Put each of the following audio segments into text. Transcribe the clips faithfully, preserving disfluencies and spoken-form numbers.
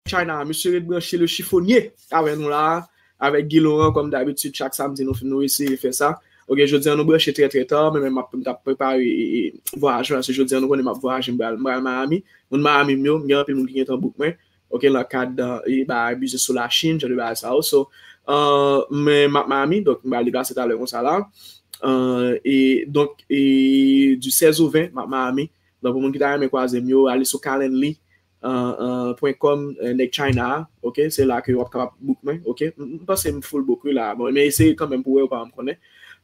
China, misye ret branche le chifonye avè nou la, avèk Guy Laurent, kòm dabitid, chak samdi nou, nou eseye fè sa. Ok, jodi an nou branche trè trè ta, men men m ap, m t ap prepare e, e, vwayaj mwen, paske jodi an nou konnen m ap vwayaje, m pral, m pral Miami. Moun Miami m yo, m gen anpil moun ki gentan book mwen. Ok, nan kad e, ba, biznis sou Lachin, jan de bagay sa yo. So, euh, men m ap Miami, donk m pral deplase talè konsa la. Euh, e donk, e, du sèz au ven, m ap Miami. Donk, pou moun ki ta renmen kwaze m yo, ale sou Calendly, euh, euh, pwen kòm, euh, nèg China a, ok? Se la ke w ap kapab book mwen, ok? M, m panse m full book, wi, la. Bon, men eseye kanmenm pou w wè, ou pa janm konnen.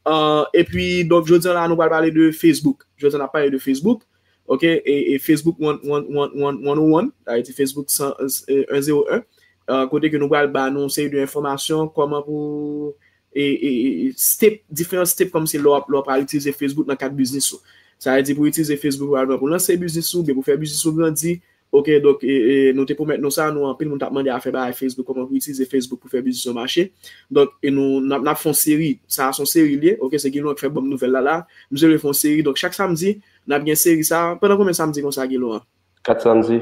Euh, epi, donk, jodi an la, nou pral pale de Facebook. Jodi an, n ap pale de Facebook, ok? E, e Facebook one, one, one, one, one oh one, sa vle di Facebook san, euh, en zewo en, euh, kote ke nou pral ba nou yon seri de enfòmasyon, kòman pou e, e, e, step, diferan step kòmsi lè w ap, lè w pral itilize Facebook nan kad biznis ou. Sa vle di pou itilize Facebook, pa egzanp, pou lanse biznis ou, oubyen pou fè biznis ou grandi. Ok, donk, e, e, nou te pwomèt nou sa, nou anpil moun t ap mande afè bagay Facebook, kòman pou itilize Facebook pou fè biznis yo mache. Donk, e nou, n ap, n ap fè yon seri, sa a se yon seri li ye, ok, se Guy Laurent ki fè ban m nouvèl la la. Misye vle fè yon seri, donk chak samdi, n ap gen seri sa a. Pandan konbyen samdi konsa, Guy Laurent? Kat samdi.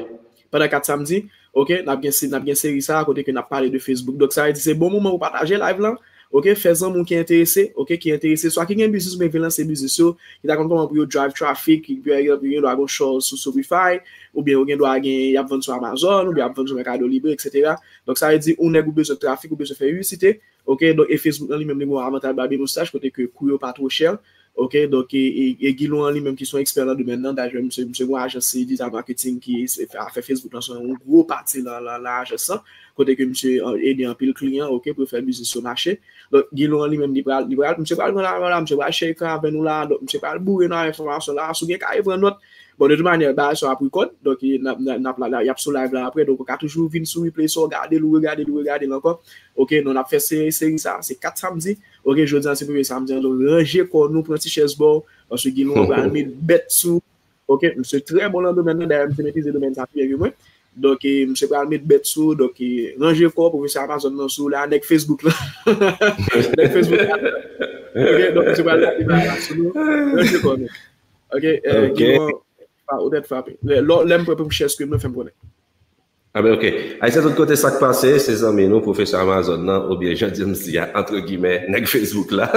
Pandan kat samdi, ok, n ap gen, n ap gen seri sa a kote ke n ap pale de Facebook. Donk, sa vle di se bon moman pou pataje live lan, ok, fè zanmi w ki enterese, ok, ki enterese, swa ki gen biznis oubyen vle lanse biznis yo, ki ta konn kòman pou yo drive traffic, ki, ki, ki gen dwa gen show sou Shopify, oubyen yo gen dwa gen, y ap vann sou Amazon, oubyen y ap vann sou Mercado Libre, et cetera. Donk, sa vle di, ou nèg ou bezwen trafik, ou bezwen fè piblisite, ok, donk, e Facebook lan li menm li gen yon avantaj ba bebouch kote ke kou yo pa two chè, ok, donk, e, e, e Guy Laurent li menm ki se yon ekspè nan domèn nan, dayè, misye, misye gen yon ajans, se digital marketing ki se fè, fè Facebook lan se yon gwo pati nan, nan, nan ajans lan, kote ke misye, euh, ede anpil kliyan, ok, pou yo fè biznis yo mache. Donk, Guy Laurent li menm, li pral, li pral, misye pral pran lajan la, misye pral share ekran avè nou la, donk, misye pral boure nou ak enfòmasyon la, si w gen kay, pran nòt, bon, de tout manyè, bagay sa ap record, donk, e, n ap, n ap, n ap la, la, y ap sou live la apre, donk, ou ka toujou vin sou replay sa, w gade l, ou regade l, ou regade l ankò. Ok, nou, n ap fè se, seri sa, se kat samdi. Ok, jodi an, se premye samdi an, donk, ranje kò nou, pran ti chèz ba w, paske Guy Laurent pral met bèt sou. Ok, misye trè bon nan domèn nan, dayè, misye metrize domèn sa pi byen ke mwen. Donk, e, misye pral met bèt sou, donk, e, ranje kò, pwofesè Amazon nan sou la, nèg Facebook la. Nèg Facebook la. Ok, donk, misye pral mete bagay la sou nou. Ranje kò nou. Ok, e, Guy Laurent, pa, ou tèt frape. Lè, lè, lè m prè pou m share screen mwen, fè m konnen. Ah ben, ok. Ayisyen tout kote, sa k pase, se zanmi nou, pwofesè Amazon nan, oubyen jan James di a, entre guillemets, nèg Facebook la.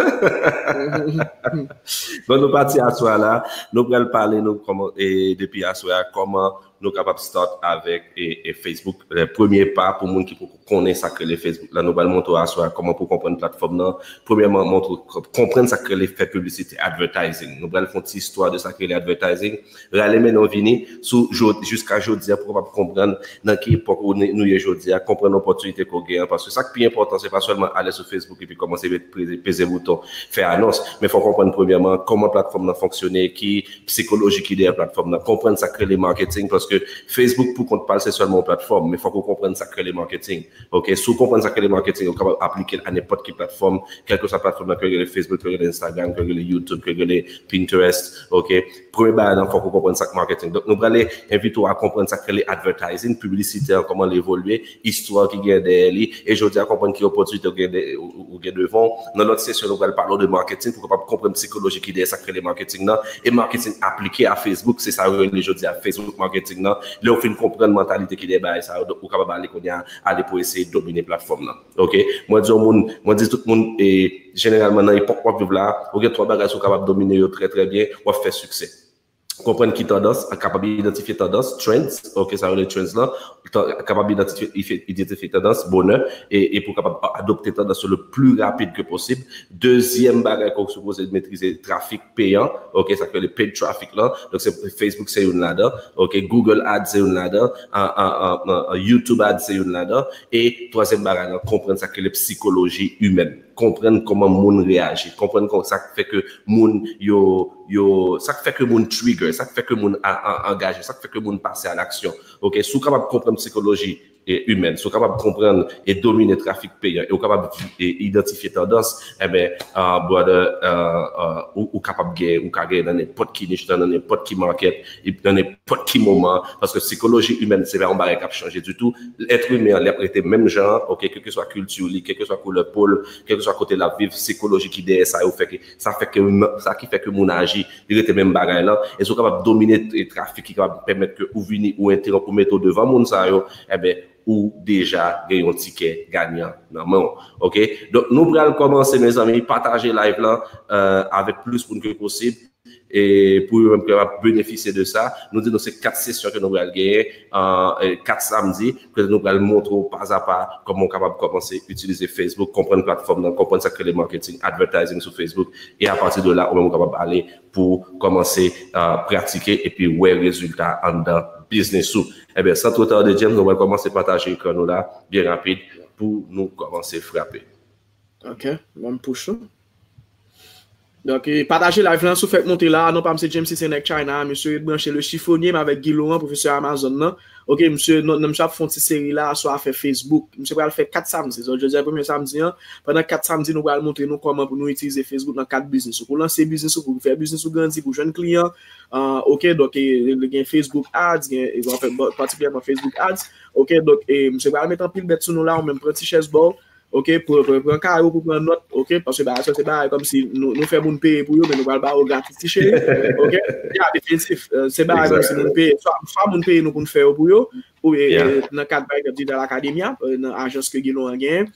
Bon, nou pati aswè la, nou pral pale nou kòman, e, depi aswè a, kòman nou kapab start avèk, e, e Facebook. Premye pa pou moun ki poko konnen sa k rele Facebook la, nou pral montre w aswè a kòman pou konprann platfòm nan. Premyèman, montre w k-, konprann sa k rele fè piblisite, advertising. Nou pral fè yon ti istwa de sa k rele advertising. Rale men nou vini sou jodi, jiska jodi a pou w kapab konprann nan ki epòk ou ne-, nou ye jodi a, konprann opòtinite ke w gen an, paske sa k pi enpòtan, se pa sèlman ale sou Facebook epi kòmanse met peze, peze bouton, fè anons, men fò w konprann premyèman kòman platfòm nan fonksyone, ki psikoloji ki dèyè platfòm nan, konprann sa k rele marketing, paske Facebook pou kont pa l se sèlman yon platfòm, men fòk ou konprann sa k rele marketing. Ok, si w konprann sa k rele marketing, ou kapab aplike l a nenpòt ki platfòm, kèlkeswa platfòm nan, ke rele Facebook, ke rele Instagram, ke rele YouTube, ke rele Pinterest, ok? Premye bagay lan, fòk ou konprann sa k marketing. Donk, nou prale envite w a konprann sa k rele advertising, piblisite an, kòman l evolye, istwa ki gen dèyè li, e jodi a konprann ki opòtinite ou gen de, ou, ou gen devan w. Nan lòt sesyon, nou pral pale w de marketing pou w kapab konprann psikoloji ki dèyè sa k rele marketing nan, e marketing aplike a Facebook, se sa yo rele jodi a Facebook marketing nan. Lè w fin konprann mantalite ki dèyè bagay sa yo, donk ou kapab ale kounye a, ale pou eseye domine platfòm nan. Ok? Mwen di yon moun, mwen di tout moun, e, jeneralman nan epòk w ap viv la, ou gen twa bagay si w kapab domine yo trè, trè byen, w ap fè siksè. Konprann ki tandans, kapab idantifye tandans, trends, ok, sa yo rele trends lan, tan-, kapab idantifye, ife-, idantifye tandans bonè, e, e pou kapab a-, adopte tandans yo le pli rapid ke posib. Dezyèm bagay ke w sipoze metrize, trafik peyan, ok, sa k rele paid traffic lan, donk se Facebook se youn ladan, ok, Google Ads se youn ladan, an, an, an, an, an, YouTube Ads se youn ladan, e twazyèm bagay lan, konprann sa k rele psikoloji imèn. Konprann kòman moun reyaji, konprann kò-, sa k fè ke moun yo, yo, sa k fè ke moun trigger, sa k fè ke moun a, a, angaje, sa k fè ke moun pase a laksyon. Ok, si w kapab konprann psikoloji, e, imèn, si w kapab konprann e domine trafik peyan, e w kapab, e, idantifye tandans, enben, ah, brother, ah, ah, ou, ou kapab gen, ou ka gen nan nenpòt ki nich, nan nenpòt ki market, e nan nenpòt ki moman, paske psikoloji imèn, se pa yon bagay k ap chanje ditou. Èt imen an, li ap rete menm jan an, ok, kèlkeswa kilti li, kèlkeswa koulè po l, kèlkeswa kote l ap viv, psikoloji ki dèyè sa yo fè ke, sa fè ke, sa ki fè ke moun aji, li rete menm bagay lan. E si w kapab domine, e, trafik ki kapab pèmèt ke ou vini, ou entèwonp, ou mete w devan moun sa yo, enben, ou deja gen yon tikè ganyan nan men w. Ok? Donk, nou pral kòmanse, mezanmi, pataje live lan euh, avèk plis moun ke posib. E pou yo menm ki ap benefisye de sa, nou di nou se kat sesyon ke nou pral genyen, euh, kat samdi, kote nou pral montre w pazapa kòman w kapab kòmanse itilize Facebook, konprann platfòm nan, konprann sa k rele marketing, advertising sou Facebook, e apati de la, ou menm ou kapab ale pou kòmanse euh, pratike epi wè rezilta anndan biznis ou. Ebyen, san twò tande, James, nou pral kòmanse pataje ekran nou la, byen rapid, pou nou kòmanse frape. Ok, ban m push ou. Donk, pataje live lan, si w fèk monte la, non pa m se James, se nèg China, misye ret branche le chifonye m avèk Guy Laurent, pwofesè Amazon nan. Ok, misye, non, misye ap fè yon ti seri la sou afè Facebook. Misye pral fè kat samdi. Donk, jodi a premye samdi an, pandan kat samdi, nou pral montre nou kòman pou nou itilize Facebook nan kad biznis ou. Pou lanse biznis ou, pou fè biznis ou grandi, pou jwenn kliyan. Uh, ok, donk, gen Facebook Ads, gen, patikilyèman Facebook Ads. Ok, donk, misye pral met anpil bèt sou nou la, ou menm pran ti chèz ba w. Ok, pran kay ou pou pran nòt, ok, paske bagay sa se bagay kòmsi nou, nou fè moun peye pou yo, men nou pral ba yo gratis ti cheri, ok, ya, definitif, se bagay kòmsi moun peye, swa, swa moun peye nou pou n fè yo pou yo, ou e, nan kad bagay k ap di nan lakademya, nan ajans ke Guy Laurent genyen,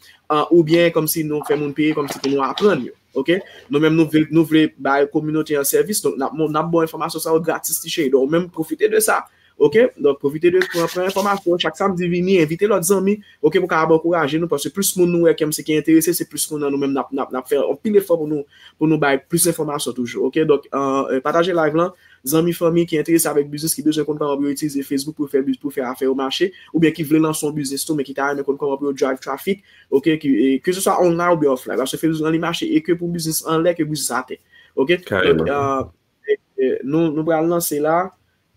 oubyen kòmsi nou fè moun peye kòmsi pou nou aprann yo, ok, nou menm nou vle, nou vle bay kominote an sèvis, donk n ap, n ap ba w enfòmasyon sa yo gratis ti cheri, donk ou menm pwofite de sa. Ok, donk pwofite de pran, pran enfòmasyon chak samdi, vini, envite lòt zanmi, ok, pou kapab ankouraje nou, paske plis moun nou wè kòmsi ki enterese, se plis moun nan nou menm n ap, n ap, n ap fè anpil efò pou nou, pou nou bay plis enfòmasyon toujou, ok, donk euh, pataje live lan, zanmi, fanmi ki enterese avèk biznis, ki bezwen konn kòman pou yo itilize Facebook pou fè, pou fè afè yo mache, oubyen ki vle lanse yon biznis tou, men ki ta renmen konn kòman pou yo drive traffic, ok, ki, ke se swa online oubyen offline, paske Facebook lan li mache e ke pou biznis anlè ke biznis atè, ok, donk euh, nou, nou pral lanse la.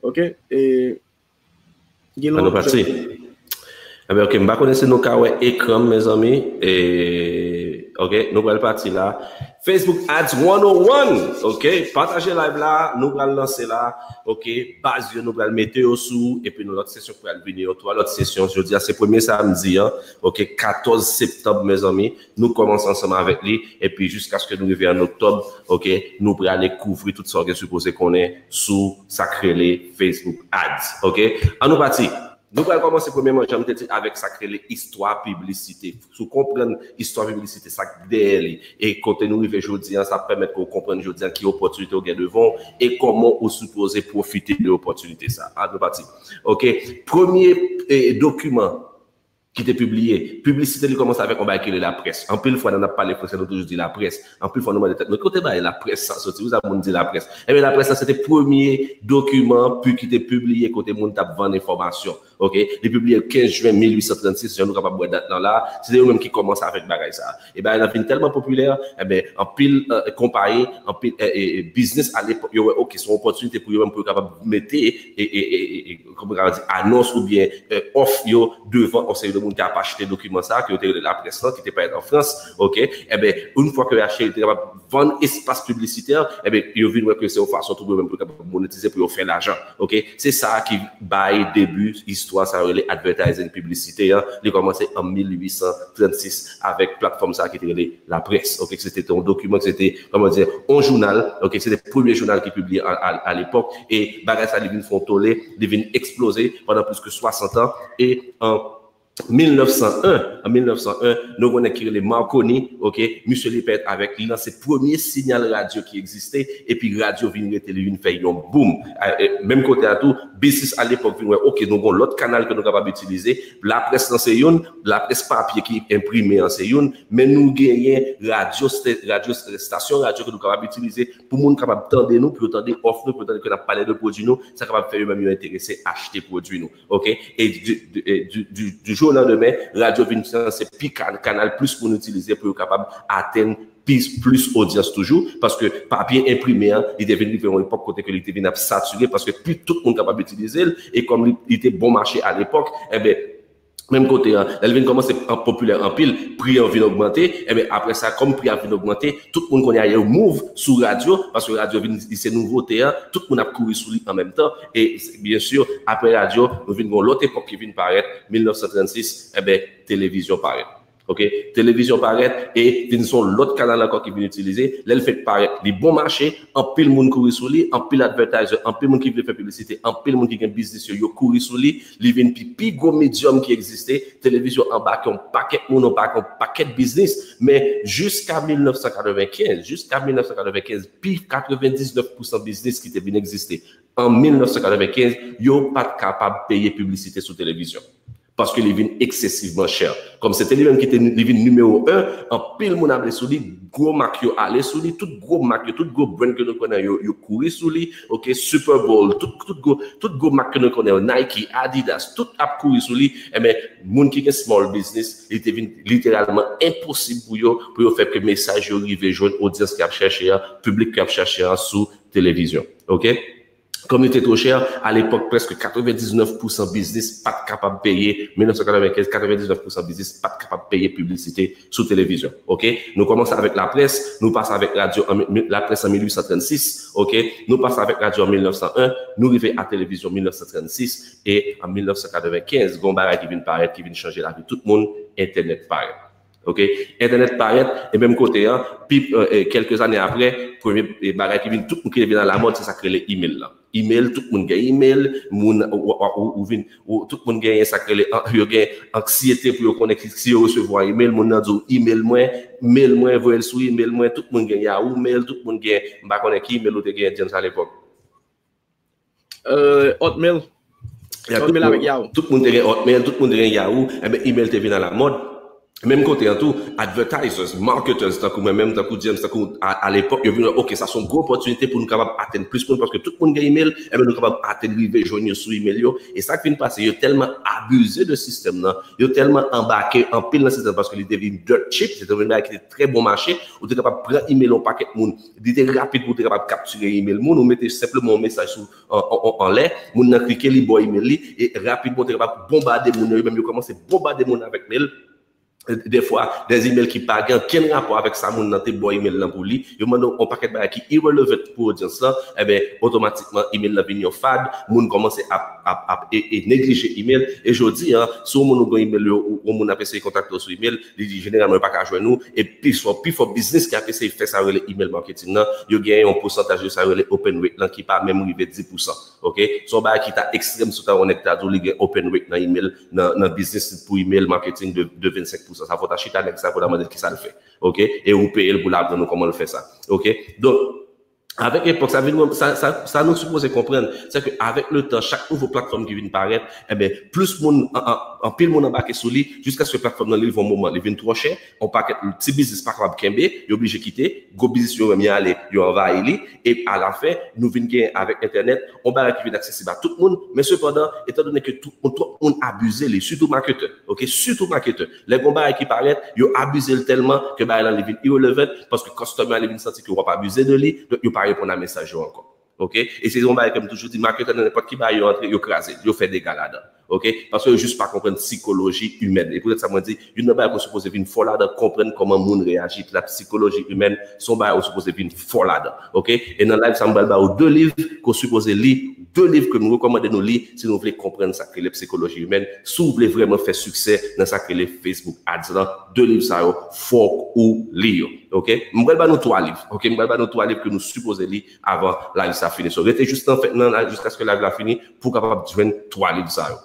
Ok? E, gen lòt. An nou pati. Enben, ok, m pa konnen si nou ka wè ekran m, mezanmi. E, ok, nou pral pati la. Facebook Ads one oh one. Ok, pataje live la, nou pral lanse la. Ok, baz yo, nou pral mete yo sou, epi nou lòt sesyon pral vini yo, twa lòt sesyon. Jodi a, se premye samdi an. Ok, katòz septanm, mezanmi. Nou kòmanse ansanm avèk li, epi jiskaske nou rive an oktòb, ok, nou prale kouvri tout sa w gen sipoze konnen sou sa k rele Facebook Ads, ok. An nou pati. Nou pral kòmanse premyèman, jan m te di, avèk sa k rele istwa piblisite. Si w konprann istwa piblisite, sa k dèyè li, e kote nou rive jodi a, sa ap pèmèt ke w konprann jodi a ki opòtinite w gen devan w, e kòman ou sipoze pwofite de opòtinite sa. An nou pati. Ok. Premye eh, dokiman ki te pibliye. Piblisite li kòmanse avèk yon bagay ki rele laprès. Anpil fwa, lè n ap pale fransè, nou toujou di laprès. Anpil fwa, nou mande tèt nou, kote bagay laprès sa soti? Poukisa moun di laprès? Ebyen, laprès la, se te premye dokiman pi ki te pibliye kote moun t ap vann enfòmasyon. Ok? Li pibliye l kenz jen mil uit san trannsis, jan nou kapab wè dat lan la. Se te yo menm ki kòmanse avèk bagay sa. E bagay lan vin tèlman popilè, ebyen, anpil eh, konpayi, anpil eh, eh, biznis alepòk, yo wè, ok, se yon opòtinite pou yo menm pou yo kapab mete e, e, e, e, kòman ka di, anons oubyen eh, òf yo devan yon seri de moun ki ap achte dokiman sa a, ke yo te rele laprès lan, ki te parèt an Frans, ok? Ebyen, yon fwa ke yo achte, yo te kapab vann espas piblisitè, ebyen, yo vin wè ke se yon fason tou pou yo menm pou yo kapab monetize, pou yo fè lajan, ok? Se sa a ki bay debi istwa sa yo rele advertising piblisite an. Li kòmanse an mil uit san trannsis avèk platfòm sa a ki te rele laprès, ok? Se te yon dokiman, se te, kòman di, yon jounal, ok? Se te premye jounal ki pibliye a, a, a lepòk, e bagay sa li vin fè yon tole, li vin eksploze pandan plis ke swasant an, e an mil nèf san en, an mil nèf san en, nou gen yon nèg ki rele Marconi, ok, misye li parèt avèk, li lanse premye siyal radyo ki egziste, epi radyo vin rete, li vin fè yon boom. A, e, menm kote a tou, biznis alepòk vin wè, ok, nou gen yon lòt kanal ke nou kapab itilize, laprès lan se youn, laprès papye ki enprime an se youn, men nou genyen radyo, radyo, estasyon radyo ke nou kapab itilize pou moun kapab tande nou, pou yo tande òf nou, pou yo tande ke n ap pale de pwodui nou, sa kapab fè yo menm yo enterese achte pwodui nou. Ok? E du, du, du, du, du jour au lendemain, radyo vin se pi kanal plis moun itilize pou yo kapab atenn plis, plis odyans toujou, paske papye enprime an, li te vin rive yon epòk kote ke li te vin ap satire, paske pi tout moun kapab itilize l, e kòm li, li te bon mache alepòk, enben, menm kote an, lè l vin kòmanse popilè anpil, pri an vin ogmante, enben, apre sa, kòm pri an vin ogmante, tout moun kounye a yo move sou radyo, paske radyo vin, li se nouvote an, tout moun ap kouri sou li an menm tan, e byen si, apre radyo, nou vin gen yon lòt epòk ki vin parèt, mil nèf san trannsis, enben, televizyon parèt. Ok, televizyon parèt e vin se yon lòt kanal ankò ki vin itilize. Lè l fèk parèt, li bon mache, anpil moun kouri sou li, anpil advertiser, anpil moun ki vle fè piblisite, anpil moun ki gen biznis yo, yo kouri sou li. Li vin pi, pi gwo medyòm ki egziste. Televizyon anbake yon pakèt moun, yon pakèt, yon pakèt biznis. Men jiska mil nèf san katrevenkenz, jiska mil nèf san katrevenkenz, pi katrevendiznèf pousan biznis ki te vin egziste an mil nèf san katrevenkenz, yo pa t kapab peye piblisite sou televizyon. Paske li vin eksesivman chè. Kòm se te li menm ki te, li vin nimewo en, anpil moun ale sou li, gwo mak yo ale sou li, tout gwo mak yo, tout gwo brand ke nou konnen yo, yo kouri sou li, ok, Super Bowl, tout, tout gwo, tout gwo mak ke nou konnen yo, Nike, Adidas, tout ap kouri sou li, enben, moun ki gen small business, li te vin literalman enposib pou yo, pou yo fè ke mesaj yo rive jwenn odyans ki ap chèche a, piblik ki ap chèche a sou televizyon, ok? Kòm li te two chè, alepòk, prèske katrevendiznèf pousan biznis pa t kapab peye, mil nèf san katrevenkenz, katrevendiznèf pousan biznis pa t kapab peye piblisite sou televizyon, ok? Nou kòmanse avèk laprès, nou pase avèk radyo an mi-, mi-, laprès an mil uit san trannsis, ok? Nou pase avèk radyo an mil nèf san en, nou rive a televizyon mil nèf san trannsis, e an mil nèf san katrevenkenz, gen yon bagay ki vin parèt, ki vin chanje lavi tout moun, entènèt parèt. Ok? Entènèt parèt, e menm kote an, pi, e, e, kèlke zane apre, premye, e, bagay ki vin, tout moun ki vin alamòd, se sa k rele email lan. Email, tout moun gen email, moun, ou, ou, ou, ou vin, ou, tout moun genyen sa k rele, an, yo gen anksyete pou yo konnen ki, si yo resevwa email, moun nan di w, "Email mwen, mail mwen, voye l sou email mwen," tout moun gen Yahoo Mail, tout moun gen, m pa konnen ki email ou te gen, James, alepòk. Euh, Hotmail. Ya, tout, Hotmail moun, avèk Yahoo. Tout moun te gen Hotmail, tout moun te gen Yahoo. Enben, email te vin alamòd. Menm kote an tou, advertisers, marketers, tankou mwen menm, tankou James, tankou a, a lepòk, yo vin wè, ok, sa se yon gwo opòtinite pou nou kapab atenn plis moun, paske tout moun gen email, enben nou kapab atenn, rive jwenn yo sou email yo. E sa k vin pase, yo tèlman abize de sistèm nan, yo tèlman anbake anpil nan sistèm, paske li te vin dirt cheap, se te yon bagay ki te trè bon mache, ou te kapab pran email yon pakèt moun, li te rapid pou ou te kapab kaptire email moun, ou mete senpleman yon mesaj sou an, an, an, anlè, moun nan klike, li ba w email li, e rapidman, ou te kapab bonbade moun yo, yo menm yo kòmanse bonbade moun avèk mail. Dèfwa, des email ki pa gen okenn rapò avèk sa moun nan te ba w email lan pou li, yo mande w yon pakèt bagay ki irrelevant pou odyans lan, enben, otomatikman, email lan vin yon fad, moun kòmanse ap, ap, ap, e, e neglije email. E jodi a, si yon moun ou gen email yo, ou, yon moun ap eseye kontakte w sou email, li di jeneralman yo pa ka jwenn ou, e pi fò, pi fò biznis ki ap eseye fè sa yo rele email marketing nan, yo gen yon pousantaj de sa yo rele open rate lan ki pa menm rive dis pousan. Ok? Se yon bagay ki ta ekstrèm si w ta wè yon nèg ta di w li gen open rate nan email, nan, nan biznis pou email marketing de, de vennsenk pousan. Sa fò w ta chita nèg sa pou w ta mande l kisa l fè. Ok? E ou peye l pou l aprann ou kòman l fè sa. Ok? Donk, avèk epòk, sa vin, sa, sa, sa nou sipoze konprann, se ke avèk le tan, chak nouvo platfòm ki vin parèt, enben, plis moun, an, an, anpil moun anbake sou li, jiskaske platfòm nan li rive yon moman, li vin twò chè, yon pakèt ti biznis pa kapab kenbe, yo blije kite, gwo biznis yo menm, y ale, yo anvayi li, e alafen, nou vin gen avèk entènèt, yon bagay ki vin aksesib a tout moun, men sepandan, etandone ke tout moun, twòp moun abize li, sitou maketè, ok, sitou maketè. Lè gen yon bagay ki parèt, yo abize l tèlman ke bagay lan li vin irrelevant, paske customer li vin santi ke w ap abize de li, donk yo pa reponn a mesaj yo ankò. Ok? E se yon bagay ke m toujou di, maketè nan nenpòt ki bagay yo antre, yo kraze l, yo fè dega ladan. Ok? Paske yo jis pa konprann sikoloji imèn. E poutèt sa mwen di, youn nan bagay ke w sipoze vin fò ladan, konprann kòman moun reyaji, la psychologie humaine, se yon bagay ou sipoze vin fò ladan. Ok? E nan live sa, m pral ba ou de liv ke w sipoze li, de liv ke m rekòmande nou li si nou vle konprann sa k rele psychologie humaine, si w vle vrèman fè siksè nan sa k rele Facebook Ads lan, de liv sa yo, fòk ou li yo. Ok? M pral ba nou twa liv. Ok? M pral ba nou twa liv ke nou sipoze li avan live sa fini. So, rete jis nan fen, nan, jiskaske live la fini pou w kapab jwenn twa liv sa yo.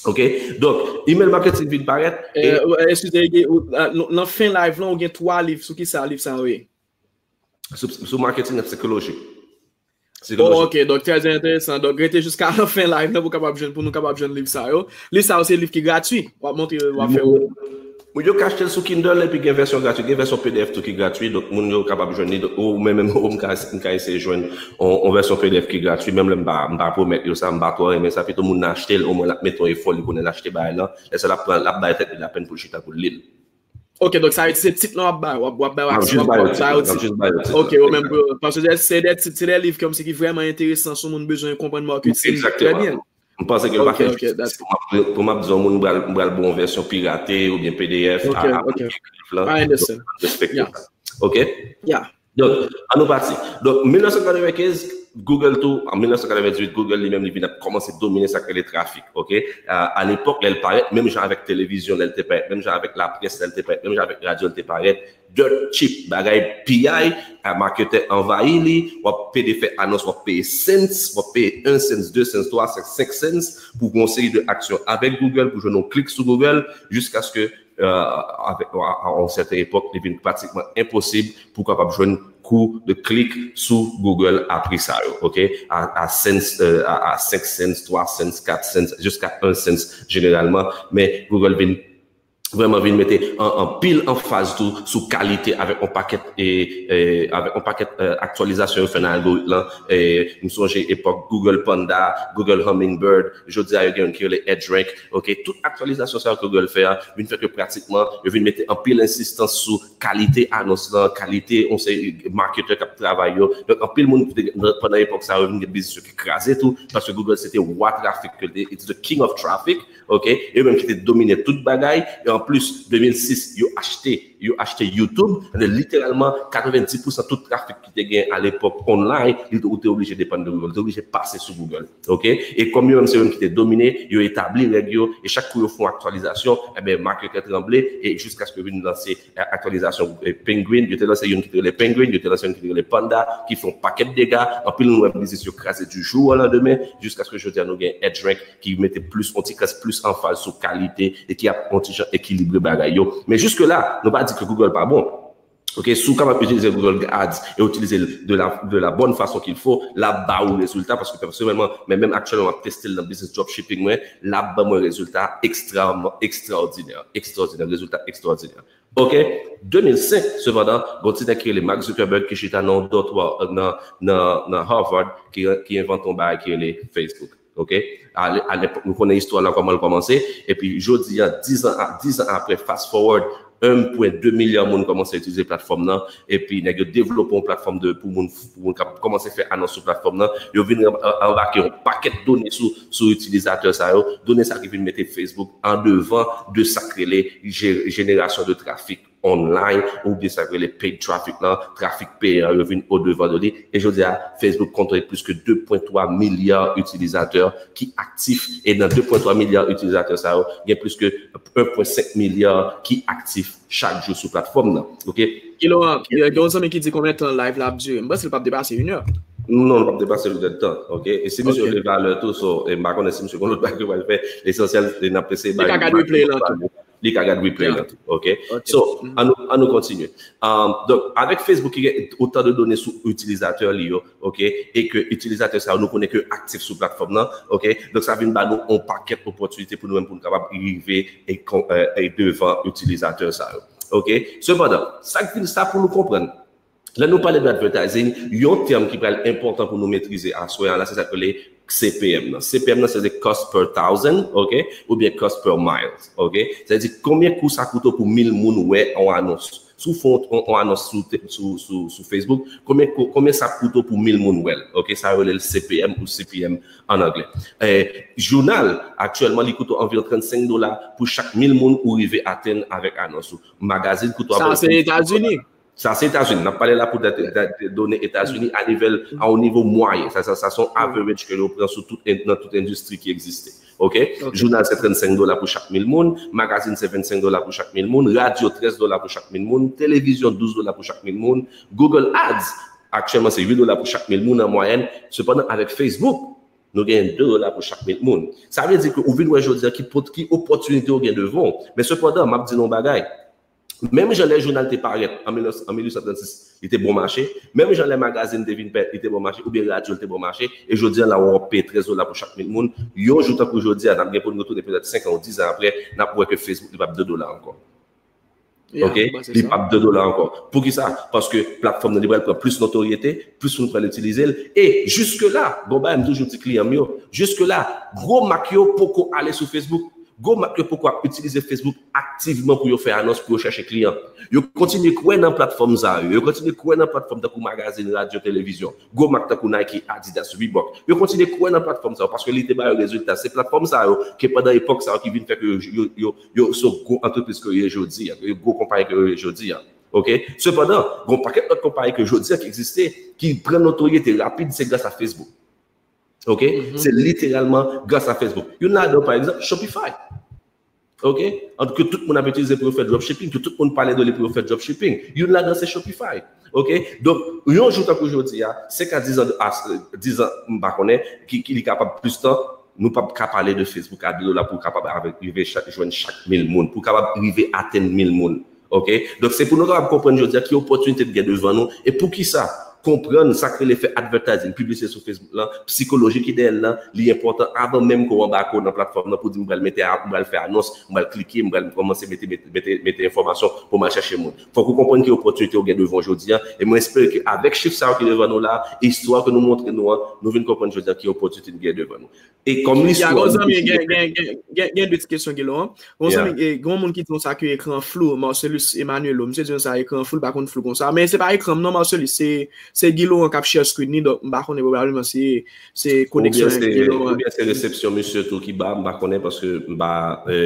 Ok? Donk, email marketing vin parèt. E, euh, eskize, e, ou, a, nou, nan fen live lan, ou gen twa liv. Sou ki sa liv sa yo ye? Sou, sou marketing nan psikoloji. Oh, ok, donk trè enteresan. Donk, rete jiska la fen live lan pou w kapab jwenn, pou nou kapab jwenn liv sa yo. Liv sa yo, se liv ki gratui. W ap montre, w ap fè. Moun yo ka achte l sou Kindle epi gen vèsyon gratui, gen vèsyon P D F tou ki gratui, donk moun yo kapab jwenn li. Donk, ou menm, menm, ou m ka, m ka eseye jwenn on, on vèsyon P D F ki gratui, menm lè m pa, m pa pwomèt yo sa, m pa twò renmen sa, pito moun nan achte l, omwen l ap mete yon efò, li konnen l achte bagay lan. Lè sa l ap pran, l ap bay tèt li lapèn pou l chita pou l li l. Ok, donk sa vle di se tit lan w ap bay, w ap, w ap bay, w ap, w ap bay yo tit. Ok, ou menm, paske se de tit, se de liv kòmsi ki vrèman enteresan si moun bezwen konprann marketing. Trè byen. M panse ke l pa fè jistis pou m ap, pou m ap di yon moun m pral, m pral ba w yon vèsyon pirate oubyen P D F a, a, liv lan. Donk, respekte sa. Ok? Donk, ann nou pati. Donk, mil nèf san katrevenkenz, Google tou, an mil nèf san katrevendizuit, Google li menm li vin ap kòmanse domine sa k rele trafik, oke? A, a lepòk, lè l parèt, menm jan avèk televizyon, lè l te parèt, menm jan avèk laprès, lè l te parèt, menm jan avèk radyo, lè l te parèt, dirt cheap, bagay piyay, a, maketè anvayi li, w ap pede fè anons, w ap peye cents, w ap peye un cents, deux cents, trois cents, cinq cents pou yon seri de aksyon avèk Google, pou jwenn yon klik sou Google, jiskaske euh, avèk, a, a yon sèten epòk, li vin pratikman enposib pou w kapab jwenn kou de klik sou Google a pri sa yo, oke? A, a cents, euh, a, a cinq cents, trois cents, quatre cents, jiska un cents jeneralman, men Google vin vrèman vin mete an, anpil anfaz tou sou kalite avèk yon pakèt, e, e, avèk yon pakèt, euh, aktyalizasyon yo fè nan algoritm lan. E, m sonje epòk Google Panda, Google Hummingbird, jodi a yo gen youn ki rele EdgeRank, oke? Tout aktyalizasyon sa yo ke Google fè a, vin fè ke pratikman, yo vin mete anpil ensistans sou kalite anons lan, kalite yon seri maketè k ap travay yo. Donk, anpil moun ki te, pandan epòk sa yo, vin gen biznis yo ki kraze tou, paske Google se te wa trafik ke l te, it's the king of traffic, oke? E yo menm ki te domine tout bagay, e anplis, de mil sis, yo achte, yo achte YouTube, e literalman, katrevenndis pousan tout trafik ki te gen a lepòk online, li te, ou te oblije depann de Google, ou te oblije pase sou Google. Oke? E kòm yo menm se yo menm ki te domine, yo etabli règ yo, e chak kou yo fè yon aktyalizasyon, enben, maketè tranble, e jiskaske yo vin lanse, e, aktyalizasyon, e, Penguin, yo te lanse youn ki te rele Penguin, yo te lanse youn ki te rele Panda, ki fè yon pakèt dega, anpil moun wè biznis yo kraze du jour au lendemain, jiskaske jodi a nou gen EdgeRank ki mete plis, yon ti krans plis anfaz sou kalite e ki ap yon ti jan ekilibre bagay yo. Men jiske la, nou pa di ke Google pa bon. Ok, si w kapab itilize Google Ads e itilize l de la, de la bonne façon qu'il faut, l ap ba ou rezilta, paske pèsonèlman, men menm aktyèlman, m ap teste l nan business dropshipping mwen, l ap ban mwen rezilta ekstra, ekstraòdinè, ekstraòdinè, rezilta ekstraòdinè. Ok, de mil senk, sepandan, gon ti nèg ki rele Mark Zuckerberg ki chita nan yon dòtwa nan, nan, nan Harvard ki, ki envante yon bagay ki rele Facebook. Ok? A, a lepòk, nou konnen istwa la, kòman l kòmanse. Epi, jodi a, dis an, dis an apre, fast forward, un pwen de milya moun kòmanse itilize platfòm nan. Epi, nèg yo devlope yon platfòm de, pou moun, pou moun kap kòmanse fè anons sou platfòm nan. Yo vin anbake yon pakèt done sou, sou itilizatè sa yo. Done sa ki vin mete Facebook an devan de sa k rele je-, jenerasyon de trafik online, oubyen sa k rele paid traffic lan, trafik peyan, yo vin odevan de li. E jodi a, Facebook kontwole plis ke de pwen twa milya itilizatè ki aktif. E nan de pwen twa milya itilizatè sa yo, gen plis ke un pwen senk milya ki aktif chak jou sou platfòm nan. Ok? Kilo, gen yon zanmi ki di konbyen tan live la ap dire. M panse l p ap depase inè. Non, l p ap depase inè tan. Ok? E si misye vle valè tou, so, e m pa konnen si misye gon lòt bagay ke l pral fè. Lesansyèl, e n ap eseye bay. Li ka gade replay lan tou. Li ka gad replay lan tou, ok? So, an nou, an nou kontinye. Um, donk, avèk Facebook ki gen otan de done sou itilizatè li yo, ok? E ke itilizatè sa yo, nou konnen ke yo aktif sou platfòm nan, ok? Donk, sa vin ba nou yon pakèt opòtinite pou nou menm, pou nou kapab rive e kon-, e, e devan itilizatè sa yo, ok? Sepandan, sa k vin sa pou nou konprann, lè nou pale de advertising, yon tèm ki pral enpòtan pou nou metrize aswè a la, se sa k rele C P M nan. C P M nan, se de cost per thousand, ok? Oubyen cost per miles, ok? Sa vle di, konbyen kou sa koute w pou mil moun wè yon anons? Si w fè yon, yon, yon anons sou, sou, sou, sou Facebook, konbyen kou, konbyen sa koute w pou mil moun wè l? Ok? Sa yo rele l C P M ou C P M an anglè. E, jounal, aktyèlman, li koute w anviwon trannsenk dola pou chak mil moun ou rive atenn avèk anons ou. Magazin koute w... Sa se Etazini. Sa se Etazini. N ap pale la pou date, date, done Etazini a nivel, a yon nivo mwayen. Sa, sa, sa se yon average ke yo pran sou tout, nan tout endistri ki egziste. Ok? Ok. Jounal se trannsenk dola pou chak mil moun, magazin se vennsenk dola pou chak mil moun, radyo trèz dola pou chak mil moun, televizyon douz dola pou chak mil moun, Google Ads aktyèlman se uit dola pou chak mil moun an mwayèn. Sepandan, avèk Facebook, nou genyen de dola pou chak mil moun. Sa vle di ke ou vin wè jodi a ki pot-, ki opòtinite w gen devan w. Men sepandan, m ap di nou yon bagay. Menm jan lè jounal te parèt an mil, an mil uit san trannsis, li te bon mache. Menm jan lè magazin te vin parèt, li te bon mache, oubyen radyo, li te bon mache. E jodi a la, w ap peye trèz dola pou chak mil moun. Yon jou tankou jodi a, n ap gen pou n retounen petèt senk an ou diz an apre, n ap wè ke Facebook li p ap de dola ankò. Ok? Li p ap de dola ankò. Poukisa? Paske platfòm nan li pral pran plis notoryete, plis moun pral itilize l. E jiske la, gon bagay m toujou di kliyan m yo, jiske la, gwo mak yo poko ale sou Facebook. Gwo mak yo poko ap itilize Facebook aktivman pou yo fè anons, pou yo chèche kliyan. Yo kontinye kwè nan platfòm sa yo. Yo kontinye kwè nan platfòm tankou magazin, radyo, televizyon. Gwo mak tankou Nike, Adidas, Reebok. Yo kontinye kwè nan platfòm sa yo paske li te ba yo rezilta. Se platfòm sa yo ke pandan epòk sa yo ki vin fè ke yo, yo, yo, yo se yon gwo antrepriz ke yo ye jodi a, ke yo gwo konpayi ke yo ye jodi a. Ok? Sepandan, gen yon pakèt lòt konpayi ke jodi a ki egziste, ki pran notoryete rapid, se gras a Facebook. Ok? Se literalman gras a Facebook. Youn ladan, pa egzanp, Shopify. Ok? Ant ke tout moun ap itilize pou yo fè dropshipping, ke tout moun pale de li pou yo fè dropshipping. Youn ladan se Shopify. Ok? Donk, yon jou tankou jodi a, senk a diz an, a, diz an, m pa konnen, ki, ki li kapab plis tan, nou p ap ka pale de Facebook a de dola pou kapab rive chak, jwenn chak mil moun, pou kapab rive atenn mil moun. Ok? Donk, se pou nou kapab konprann jodi a ki opòtinite ki gen devan nou e poukisa konprann sa k rele fè advertising, piblisite sou Facebook lan, psikoloji ki dèyè l lan, li enpòtan avan menm ke w anbake w nan platfòm nan pou di m pral mete, m pral fè anons, m pral klike, m pral kòmanse mete, mete, mete, mete enfòmasyon pou m al chèche moun. Fòk ou konprann ki opòtinite ou gen devan w jodi a. E mwen espere ke avèk chif sa yo ki devan nou la, istwa ke nou montre nou an, nou vin konprann jodi a ki opòtinite ki gen devan nou. E kòm listwa. Ya, gon zanmi, gen, gen, gen, gen, gen de ti kesyon, Guillo, an. Gon zanmi, e, gon moun ki di konsa ke ekran flou, Marcelus Emmanuelo. Misye di konsa, ekran flou, pa konn flou konsa. Men se pa ekran m non, Marcelus, se, se Guillo an k ap share screen ni, donk m pa konnen, pwobableman se, se koneksyon Guillo an. Oubyen se resepsyon misye tou ki ba, m pa konnen, paske m pa, e,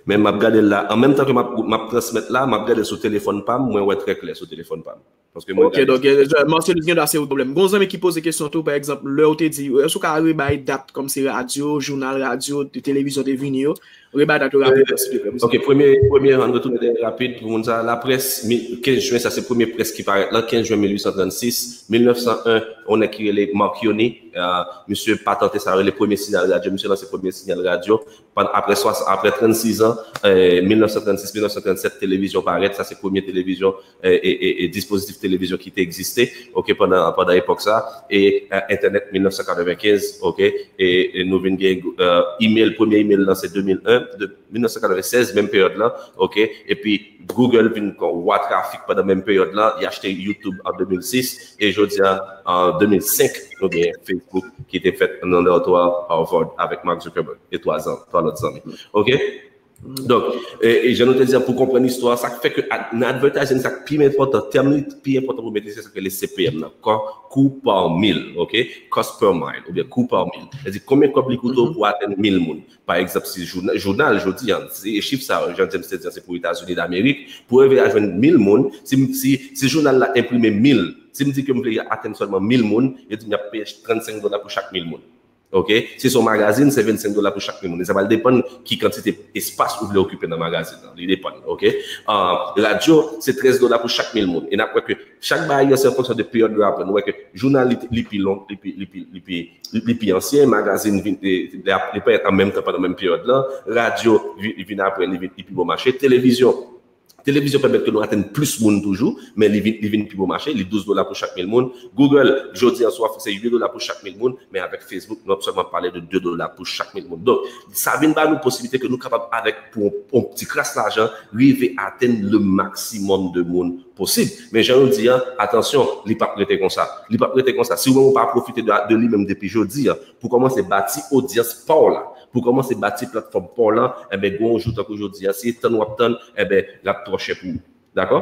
men m ap gade l la. An menm tan ke m ap, m ap transmèt la, m ap gade l sou telefòn pa m, mwen wè trè klè sou telefòn pa m. Paske mwen Ok, gade donk, e, Marcelus gen dwa se yon pwoblèm. Gon zanmi ki poze kesyon tou, pa egzanp, lè w te di, èske w ka rebay dat kòmsi radyo, jounal radyo, te- televizyon te vini yo? Rebay dat yo rapidman, silvouplè, pou sa. Ok, premye, premye, ann retounen dèyè rapid pou moun sa. Laprès, mi- kenz jen, sa se premye près ki parèt la, kenz jen mil uit san trannsis, mil nèf san en, yon nèg ki rele Marchionni, e, misye patante sa yo rele premye siyal radyo, misye lanse premye siyal radyo. Pandan, apre swa- apre trannsis an, e, mil nèf san trannsis, mil nèf san trannsèt, televizyon parèt, sa se premye televizyon, e, e, e, e dispozitif televizyon ki te egziste, ok, pandan, pandan epòk sa, e, e, entènèt mil nèf san katrevenkenz, ok, e, e nou vin gen, e, email, premye email lan se de mil en, de, mil nèf san katrevennsèz, menm peryòd lan, ok, epi Google vin kon wa trafik pandan menm peryòd lan, li achte YouTube an de mil sis, e jodi a, an de mil senk, nou gen Facebook ki te fèt nan Dòtwa Harvard avèk Mark Zuckerberg e twa zan, twa lòt zanmi. Ok? Donk, e, e jan nou te di a, pou konprann istwa, sa k fè ke ad- nan advertising, sa k pi enpòtan, tèm li pi enpòtan pou metrize, se sa k rele C P M nan. Kou, kou pa mil, ok? Cost per mile, oubyen kou pa mil. Sètadi, konbyen kòb li koute w pou atenn mil moun? Pa egzanp, si jouna- jounal, jodi a, se chif sa, jan James te di a, se pou Etazini Damerik, pou rive a jwenn mil moun, si, si, si jounal la enprime mil, si m di ke m vle atenn sèlman mil moun, yo di m y ap peye trannsenk dola pou chak mil moun. Ok? Si se yon magazin, se vennsenk dola pou chak mil moun. E sa pral depann ki kantite espas ou vle okipe nan magazin nan. Li depann, ok? Ah, radyo, se trèz dola pou chak mil moun. E n ap wè ke chak bagay yo, se an fonksyon de peryòd yo ap pran. Nou wè ke jounal, li, li pi long, li pi, li pi, li pi, li, li pi ansyen, magazin vin, li, li, li parèt an menm tan pandan menm peryòd lan, radyo vi- vin apre, li vin, li pi bon mache, televizyon. Televizyon pèmèt ke nou atenn plis moun toujou, men li vin, li vin pi bon mache, li douz dola pou chak mil moun. Google, jodi an, si w ap fè, se uit dola pou chak mil moun, men avèk Facebook, nou ap sèlman pale de de dola pou chak mil moun. Donk, sa vin ba nou posiblite ke nou kapab, avèk, pou yon, yon ti kras lajan, rive atenn le maksimòm de moun posib. Men jan nou di a, atansyon, li p ap rete konsa. Li p ap rete konsa. Si ou menm ou pa pwofite de, de li menm depi jodi a, pou kòmanse bati odyans pa w la, pou kòmanse bati platfòm pa w la, enben, gon jou tankou jodi a, si e tann w ap tann, enben, l ap twò chè pou ou. Dakò?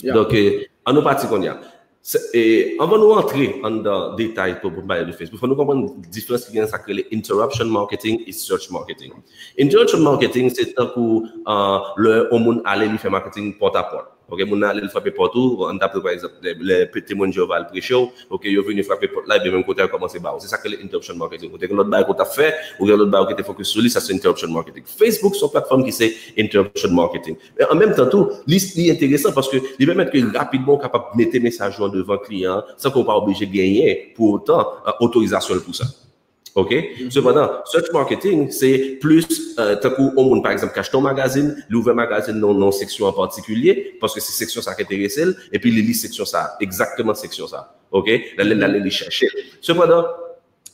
Ya. Donk, e, ann nou pati kounye a. Se- e, anvan nou antre anndan detay pou, pou n pale de Facebook, fò nou konprann diferans ki gen nan sa k rele interruption marketing e search marketing. Interruption marketing, se tankou, ah, lè yon moun ale, li fè marketing pòtapòt. Ok, moun nan ale, li frape pòt ou, ann ta pran, pa egzanp, lè, lè pe- Temwen Jewova al preche w, ok, yo vini frape pòt la, epi menm kote a kòmanse ba w. Se sa k rele interruption marketing. Ou te gen lòt bagay ke w t ap fè, ou gen lòt bagay ou te fokis sou li, sa se interruption marketing. Facebook se yon platfòm ki se interruption marketing. Men an menm tan tou, li, li enteresan paske li pèmèt ke rapidman ou kapab mete mesaj ou an devan kliyan an san ke w pa oblije genyen pou otan, eh, otorizasyon l pou sa. Ok? Sepandan, search marketing, se plis, eh, tankou yon moun, pa egzanp, ki achte yon magazin, li ouvè magazin nan, nan yon seksyon an patikilye, paske se seksyon sa a ki enterese l, epi li li seksyon sa a, egzakteman seksyon sa a. Ok? L ale, l ale li chèche l. Sepandan,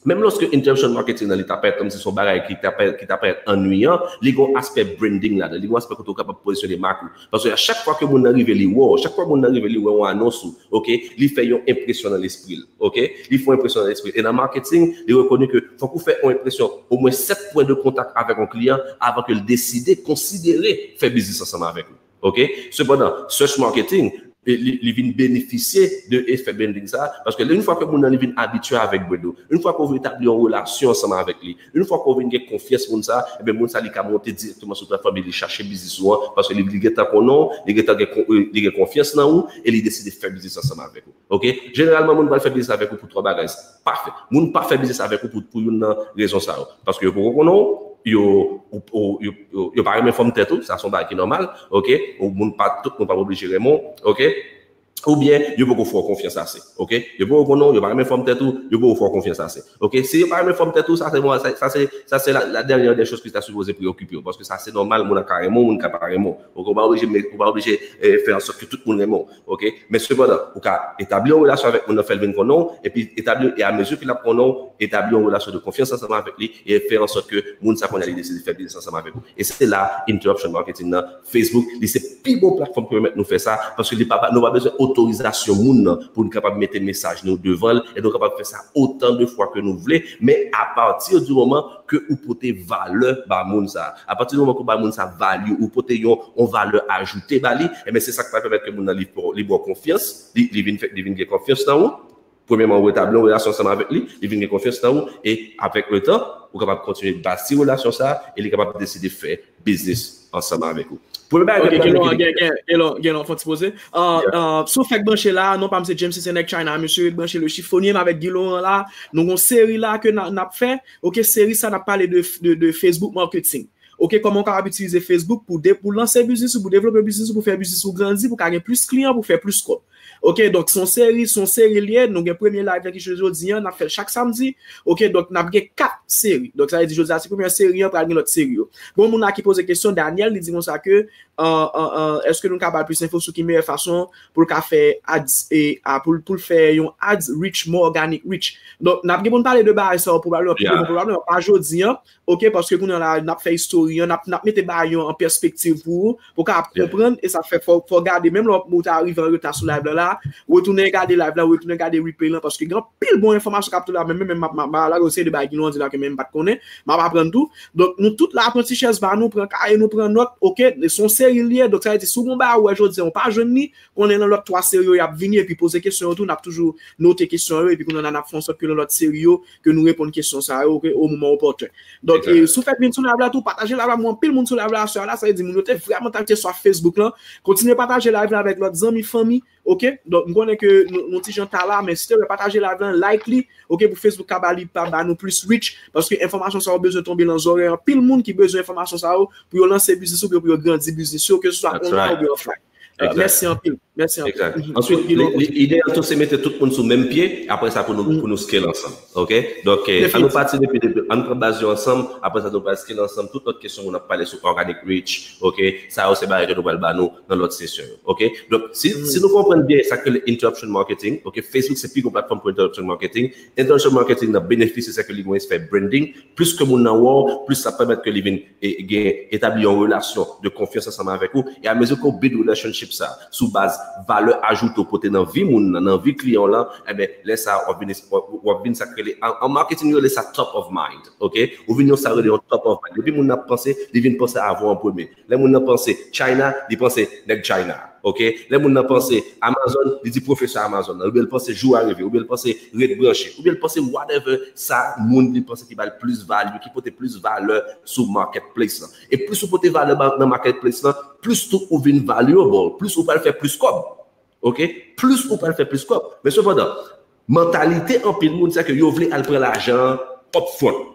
menm lòske interruption marketing nan, li ta parèt kòmsi se yon bagay ki ta parèt, ki ta parèt annuyan, li gen yon aspè branding ladan, li gen yon aspè kote w kapab pozisyone mak ou. Paske a chak fwa ke moun nan rive, li wè w, chak fwa moun nan rive, li wè yon anons ou, ok, li fè yon enpresyon nan lespri l, ok, li fè yon enpresyon nan lespri l. E nan marketing, li rekoni ke fòk ou fè yon enpresyon, omwen sèt pwen de kontak avèk yon kliyan avan ke l deside, konsidere fè biznis ansanm avèk ou, ok. Sepandan, search marketing, e li, li vin benefisye de efè branding sa, paske yon fwa ke moun nan li vin abitye avèk brand ou, yon fwa ke w etabli yon relasyon ansanm avèk li, yon fwa ke w vin gen konfyans moun sa, ebyen moun sa li ka monte dirèkteman sou platfòm li, li chache biznis ou an, paske li, li gentan konnen w, li gentan gen, li gen konfyans nan ou, e li deside fè biznis ansanm avèk ou. Ok? Jeneralman, moun pral fè biznis avèk ou pou twa bagay. Pafè. Moun pa fè biznis avèk ou pou, pou youn nan rezon sa yo. Paske yo poko konnen w, yo, ou, ou, yo, yo, yo pa renmen fòm tèt ou, sa se yon bagay ki nòmal, ok? Ou moun pa, tout moun pa oblije renmen w, ok? Oubyen, yo poko fè w konfyans ase, ok? Yo poko konnen w, yo pa renmen fòm tèt ou, yo poko fè w konfyans ase, ok? Si yo pa renmen fòm tèt ou, sa se, sa, sa se, sa se la, la dernière des choses ki ta sipoze preokipe w, paske sa se nòmal, moun nan ka renmen w, moun ka pa renmen w, ok? Ou pa oblije, ou pa oblije eh, fè ansòt ke tout moun renmen w, ok? Men sepandan, ou ka etabli yon relasyon avèk moun nan, fè l vin konnen w, epi etabli, e amezi ke l ap konnen w, etabli yon relasyon de konfyans ansanm avèk li, e fè ansòt ke moun sa kounye a li deside fè biznis ansanm avèk ou. E se la, interruption marketing nan, Facebook, li se pi bon platfòm ki pèmèt nou fè sa, paske li pa, nou pa bezwen otorizasyon moun nan pou nou kapab mete mesaj nou devan l, e nou kapab fè sa otan de fwa ke nou vle, men apati di moman ke ou pote valè ba moun sa. Apati di moman ke ou ba moun sa value, ou pote yon, yon valè ajoute ba li, ebyen se sa k pral pèmèt ke moun nan li, li ba w konfyans, li, li vin fè, li vin gen konfyans nan ou. Premyèman, ou etabli yon relasyon ansanm avèk li, li vin gen konfyans nan ou, e avèk le tan, ou kapab kontinye bati relasyon sa, e li kapab deside fè biznis ansanm avèk ou. Premye bagay Ok, ke m ta vle Guilon, gen, gen, Guilon, Guilon, fè yon ti poze. Uh, uh, si w fèk branche la, non pa m se James, se nèg China, mesye ret branche le chiffonier, m avèk Guilon an la, nou gon seri la ke n a- n ap fè, ok, seri sa n ap pale de, de, de Facebook marketing. Ok, kòman w kapab itilize Facebook pou de, pou lanse biznis ou, pou devlope biznis ou, pou fè biznis ou grandi, pou ka gen plis kliyan, pou fè plis kòb. Ok, donk se yon seri, se yon seri l ye, nou gen premye live la ki se jodi an, n ap fè l chak samdi. Ok, donk n ap gen kat seri. Donk sa vle di jodi a se premyè seri an, pral gen lòt seri yo. Gon moun la ki poze kesyon, Daniel, li di konsa ke, uh, uh, uh, èske nou ka ba l plis enfo sou ki meyè fason pou l ka fè ads, e, a, pou, l- pou l fè yon ads reach, more organic reach. Donk n ap gen pou n pale de bagay sa yo pwobableman pi devan, pwobableman pa jodi an, ok, paske kounye a la, n ap fè istori an, n ap, n ap mete bagay yo an pèspektiv pou ou, pou w ka ap konprann, e sa fè fò, fò w gade, menm lè w ta rive an reta sou live la, la, retounen gade live la, retounen gade replay lan, paske gen anpil bon enfòmasyon k ap tonbe la, men, men, men, m ap, m ap, m ap lage yon seri de bagay ki nou an di la ke menm m pa t konnen, m ap aprann tou. Donk, nou tout la, pran ti chèz ba nou, pran kaye nou, pran nòt, ok, se yon seri l ye, donk sa vle di, si w gon bagay ou wè jodi an, ou pa jwenn li, konnen nan lòt twa seri yo, y ap vini, epi poze kesyon yo tou, n ap toujou note kesyon yo, epi kounye a n ap fè an sòt ke nan lòt seri yo, ke nou reponn kesyon sa yo, ok, o moman opòten. Donk, e, si w fèk vin sou live la tou, pataje live la, mwen anpil moun sou live la, aswè a la, sa vle di moun yo te vrèman ta te swaf Facebook lan. Kontinye pataje live la avèk lòt zanmi, fanmi, ok? Donk, m konnen ke nou, nou ti jan ta la, men silvouplè pataje live lan, like li, ok, pou Facebook ka ba li, pa ba nou plis reach, paske enfòmasyon sa yo bezwen tonbe nan zòrèy anpil moun ki bezwen enfòmasyon sa yo pou yo lanse biznis yo, pou yo grandi biznis yo, ke se swa online oubyen offline. Mèsi anpil. Mèsi anpil. Answit, ide an tou se mete tout moun sou menm pye, apre sa pou nou, pou nou scale ansanm. Ok? Donk, eh, an nou pati depi, depi, an nou pran baz yo ansanm, apre sa nou pral scale ansanm, tout lòt kesyon pou n ap pale sou organic reach, ok? Sa yo se bagay ke nou pral ba nou nan lòt sesyon yo, ok? Donk, si, si nou konprann byen sa ke le interruption marketing, ok? Facebook se pi gwo platfòm pou interruption marketing. Interruption marketing nan benefis se ke li gen yon efè branding, plis ke moun nan wè w, plis sa pèmèt ke li vin e, gen, etabli yon relasyon de konfyans ansanm avèk ou. E amezi ke w build relationship sa sou baz valè ajoute w pote nan vi moun nan, nan vi kliyan w lan, enben, lè sa a, w ap vin, w ap, w ap vin sa k rele, an, an marketing, yo rele sa top of mind, ok? Ou vin yon sa rele yon top of mind. Depi moun nan ap panse, li vin panse avè w an premye. Lè moun nan panse China, li panse nèg China, ok? Lè moun nan panse Amazon, li di pwofesè Amazon nan, oubyen l panse jou a rive, oubyen l panse ret branche, oubyen l panse whatever sa moun li panse ki ba l plis value, ki pote plis valè sou marketplace lan. E plis ou pote valè ba- nan marketplace lan, plis tou ou vin valuable, plis ou pral fè plis kòb. Ok? Plis ou pral fè plis kòb. Men sepandan, mantalite anpil moun, se ke yo vle al pran lajan an up front.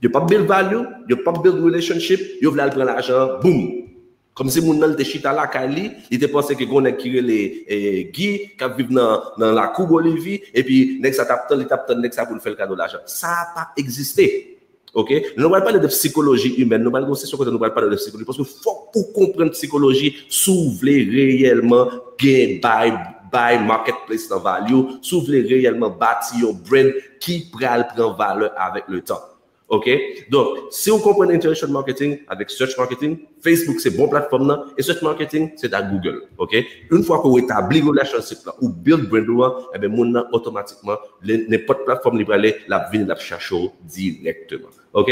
Yo p ap build value, yo p ap build relationship, yo vle al pran lajan an, boom! Kòmsi moun nan li te chita lakay li, li te panse ke gon nèg ki rele eh, Guy, k ap viv nan, nan lakou Bolivi, epi nèg sa t ap tann, li t ap tann nèg sa pou l fè l kado lajan. Sa pa egziste. Ok? Nou pral pale de sikoloji imèn, nou pral gen yon sesyon kote nou pral pale de sikoloji, paske fòk ou konprann sikoloji si w vle reyèlman gen bay, bay marketplace nan value, si w vle reyèlman bati yon brand ki pral pran valè avèk le tan. Ok? Donk, si w konprann interaction marketing avèk search marketing, Facebook se bon platfòm nan, e search marketing se ta Google. Ok? Yon fwa ke w etabli relationship la, ou build brand ou an, ebyen moun nan otomatikman, le- nenpòt platfòm li prale, l ap vini, l ap chache w dirèkteman. Ok?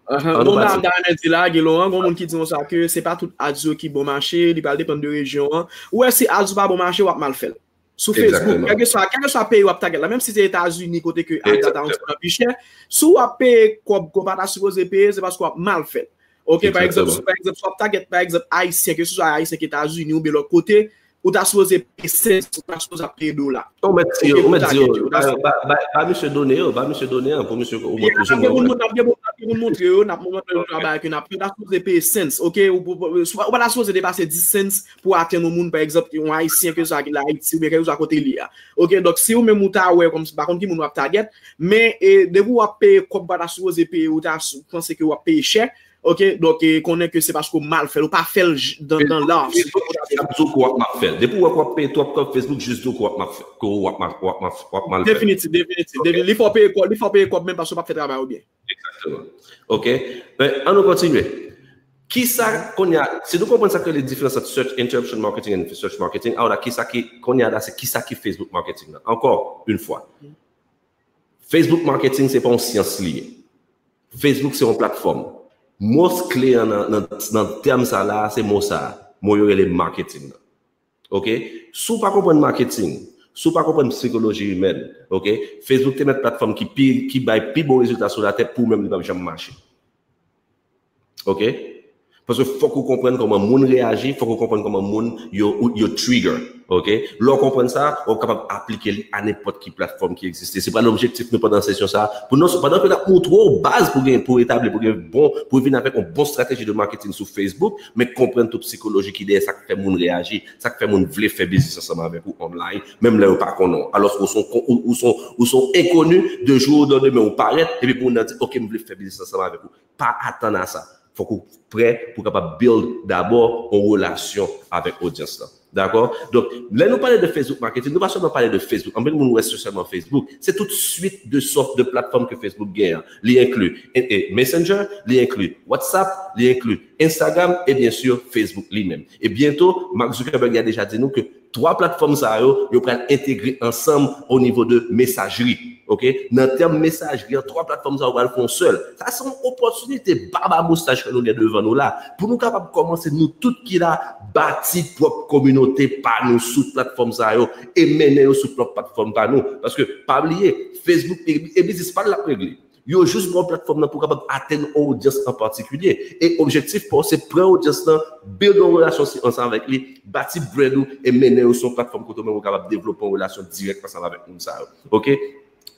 Ahan. Bon, bagay m ta renmen di la, gen lontan, gen moun ki di konsa ke se pa tout ads yo ki bon mache, li pral depann de rejyon an. Ou wè, si ads ou pa bon mache, w ap mal fè l. Sou Facebook, kèlkeswa, kèlkeswa peyi w ap target la, menm si se Etazini, kote ke ads la ta yon ti jan pi chè, si w ap peye kòb ke w pa ta sipoze peye, se paske w ap mal fè l. Ok, pa egzanp, si, pa egzanp, si w ap target, pa egzanp, Ayisyen, ke se swa Ayisyen ki Etazini oubyen lòt kote, ou ta sipoze peye sens, ou ta sipoze ap peye dola. Ou mèt di yo, ou mèt di yo, ba, ba, ba, ba misye done yo, ba misye done an, pou misye, ou mèt di yo. N ap gen moun, n ap gen moun, n ap gen moun montre yo, n ap montre yo travay ke n ap fè, ou ta sipoze peye sens, ok? Ou, ou, ou, ou pa ta sipoze depase dis sens pou atenn yon moun, pa egzanp, yon Ayisyen ke sa ki la Ayiti, oubyen kèlkeswa kote li a. Ok, donk si ou menm ou ta wè kòmsi, pa konn ki moun w ap target, men, e, depi w ap peye kòb pa ta sipoze peye, ou ta s-, panse ke w ap peye chè, ok, donk, e, konnen ke se paske w mal fè l, ou pa fè l j-, dan, dan la. Facebook, Facebook, ap di w ke w ap mal fè l. Depi w wè ke w ap peye twòp kòb, Facebook jis di w ke w ap mal fè, ke w ap mal, w ap mal, w ap mal fè l. Definitif, definitif. Ok. Defi-, li fè w peye kòb, li fè w peye kòb menm paske w pa fè travay ou byen. Exactement. Ok. Men, ann nou kontinye. Kisa, kounye a, si nou konprann sa ki rele diferans ant search interruption marketing and search marketing, alò la, kisa ki, kounye a la, se kisa ki Facebook marketing nan? Encore une fois, Facebook marketing, se pa yon syans li ye. Facebook, se yon platfòm. Mo kle an nan, nan, nan tèm sa la, se mo sa. Mo yo rele marketing nan. Ok? Si w pa konprann marketing, si w pa konprann sikoloji imèn, ok? Facebook te mèt platfòm ki pi, ki bay pi bon rezilta sou latè, pou ou menm li p ap janm mache. Ok? Paske fòk ou konprann kòman moun reyaji, fòk ou konprann kòman moun yo, yo trigger. Ok? Lè w konprann sa, w ap kapab aplike li a nenpòt ki platfòm ki egziste. Se pral objektif nou pandan sesyon sa. Pou nou, pandan ke n ap montre w baz pou gen, pou etabli, pou gen bon, pou vin avèk yon bon strateji de marketing sou Facebook, men konprann tou sikoloji ki dèyè sa k fè moun reyaji, sa k fè moun vle fè biznis ansanm avèk ou online, menm lè yo pa konnen w. Alòske ou se yon, ou, ou se yon, ou se yon enkoni, de jou o landemen ou parèt, epi pou moun nan di, ok, m vle fè biznis ansanm avèk ou. Pa atann a sa. Fòk ou prè pou kapab build dabò yon relasyon avèk odyans lan. Dakò? Donk, lè nou pale de Facebook marketing, nou pa sèlman pale de Facebook. Anpil moun wè se sèlman Facebook. Se tout swit de sòt de platfòm ke Facebook genyen. Li enkli, e, e, Messenger, li enkli WhatsApp, li enkli Instagram, e byen si Facebook li menm. E byento, Mark Zuckerberg a deja di nou ke twa platfòm sa yo, yo pral entegre ansanm o nivo de mesajri. Ok? Nan tèm mesajri an, twa platfòm sa yo pral fè yon sèl. Sa se yon opòtinite baba moustach ke nou gen devan nou la. Pou nou kapab kòmanse, nou tout ki la, bati pwòp kominote pa nou sou platfòm sa yo e mennen yo sou pwòp platfòm pa nou. Paske, pa bliye, Facebook e, e biznis pa l l ap regle. Yo jis ba w platfòm nan pou w kapab atenn yon odyans an patikilye. E objektif pa w se pran odyans lan, build yon relasyon si-, ansanm avèk li, bati brand ou e mennen yo sou yon platfòm kote w menm ou kapab devlope yon relasyon dirèk ansanm avèk moun sa yo. Ok?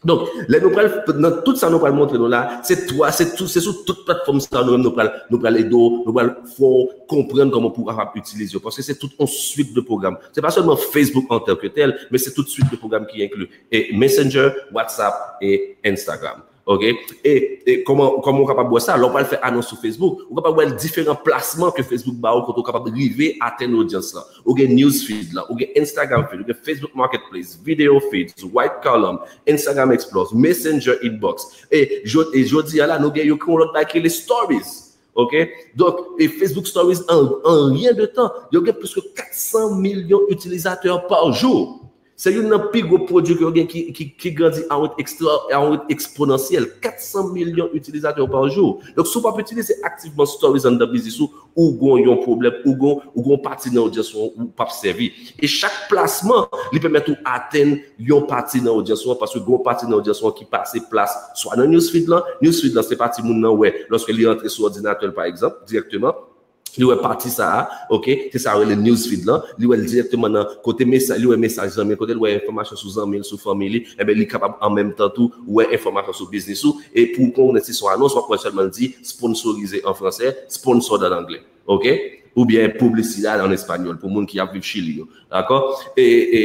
Donk, lè nou pral, nan tout sa nou pral montre nou la, se twa, se tou, se sou tout platfòm sa nou menm nou pral, nou pral ede w, nou pral fè w konprann kòman pou w kapab itilize yo. Paske se tout yon swit de pwogram. Se pa sèlman Facebook an tan ke tèl, men se tout swit de pwogram ki enkli e Messenger, WhatsApp e Instagram. Ok? E, e kòman, kòman w kapab wè sa? Lè w pral fè anons sou Facebook, ou kapab wè diferan plasman ke Facebook ba w kote w kapab rive atenn odyans lan. Ou gen news feed lan, ou gen Instagram feed, ou gen Facebook Marketplace, video feeds, white column, Instagram Explores, Messenger inbox. E jodi, e jodi a la, nou gen yo kreye yon lòt bagay ki rele stories. Ok? Donk, e Facebook Stories an, an ryen de tan, yo gen plis ke kat san milyon itilizatè pa jou. Se youn nan pi gwo pwodui ke yo gen ki, ki, ki grandi a yon rit ekstra, a yon rit eksponansyèl. Kat san milyon itilizatè pa jou. Donk, si w p ap itilize aktivman Stories anndan biznis ou, ou gon yon pwoblèm, ou gon, ou gon pati nan odyans ou, ou p ap sèvi. E chak plasman, li pèmèt ou atenn yon pati nan odyans ou an, paske gon pati nan odyans ou an ki pase plas swa nan news feed lan, news feed lan se pati moun nan wè lòske li rantre sou òdinatè l, pa egzanp, dirèkteman, li wè pati sa a, ok, se sa yo rele news feed lan, li wè l dirèkteman nan kote mesaj, li wè mesaj zanmi l, kote l wè enfòmasyon sou zanmi l, sou fanmi li, enben li kapab an menm tan tou wè enfòmasyon sou biznis ou, e pou w konnen si se yon anons, w ap wè sèlman l di sponsorize an fransè, sponsored an anglè, ok? Oubyen publicidad an espanyòl, pou moun ki ap viv Chili yo. Dakò? E, e,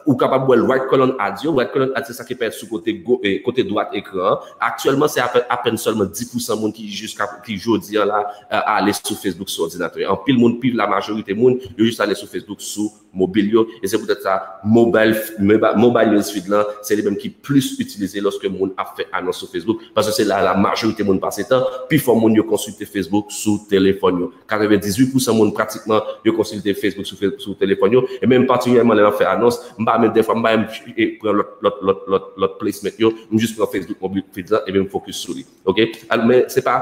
ou kapab wè white column ads yo. White column ads, se sa ki parèt sou kote go-, e, kote dwat ekran an. Aktyèlman, se apèn, apèn sèlman dis pousan moun ki jiska, ki jodi an la, e, ale sou Facebook sou òdinatè. Anpil moun, pi la majorite moun, yo jis ale sou Facebook sou mobil yo. E se poutèt sa, mobile, mobile, mobile news feed lan, se li menm ki plis itilize lòske moun ap fè anons sou Facebook. Paske se la, la majorite moun pase tan. Pifò moun yo konsilte Facebook sou telefòn yo. Katrevendizuit pousan moun pratikman yo konsilte Facebook sou, sou telefòn yo. E menm patikilyèman lè m ap fè anons, m pa menm dèfwa, m pa menm, e, pran lòt, lòt, lòt, lòt, lòt placement yo. M jis pran Facebook mobile feed lan, epi m focus sou li. Ok? Al-, men se pa,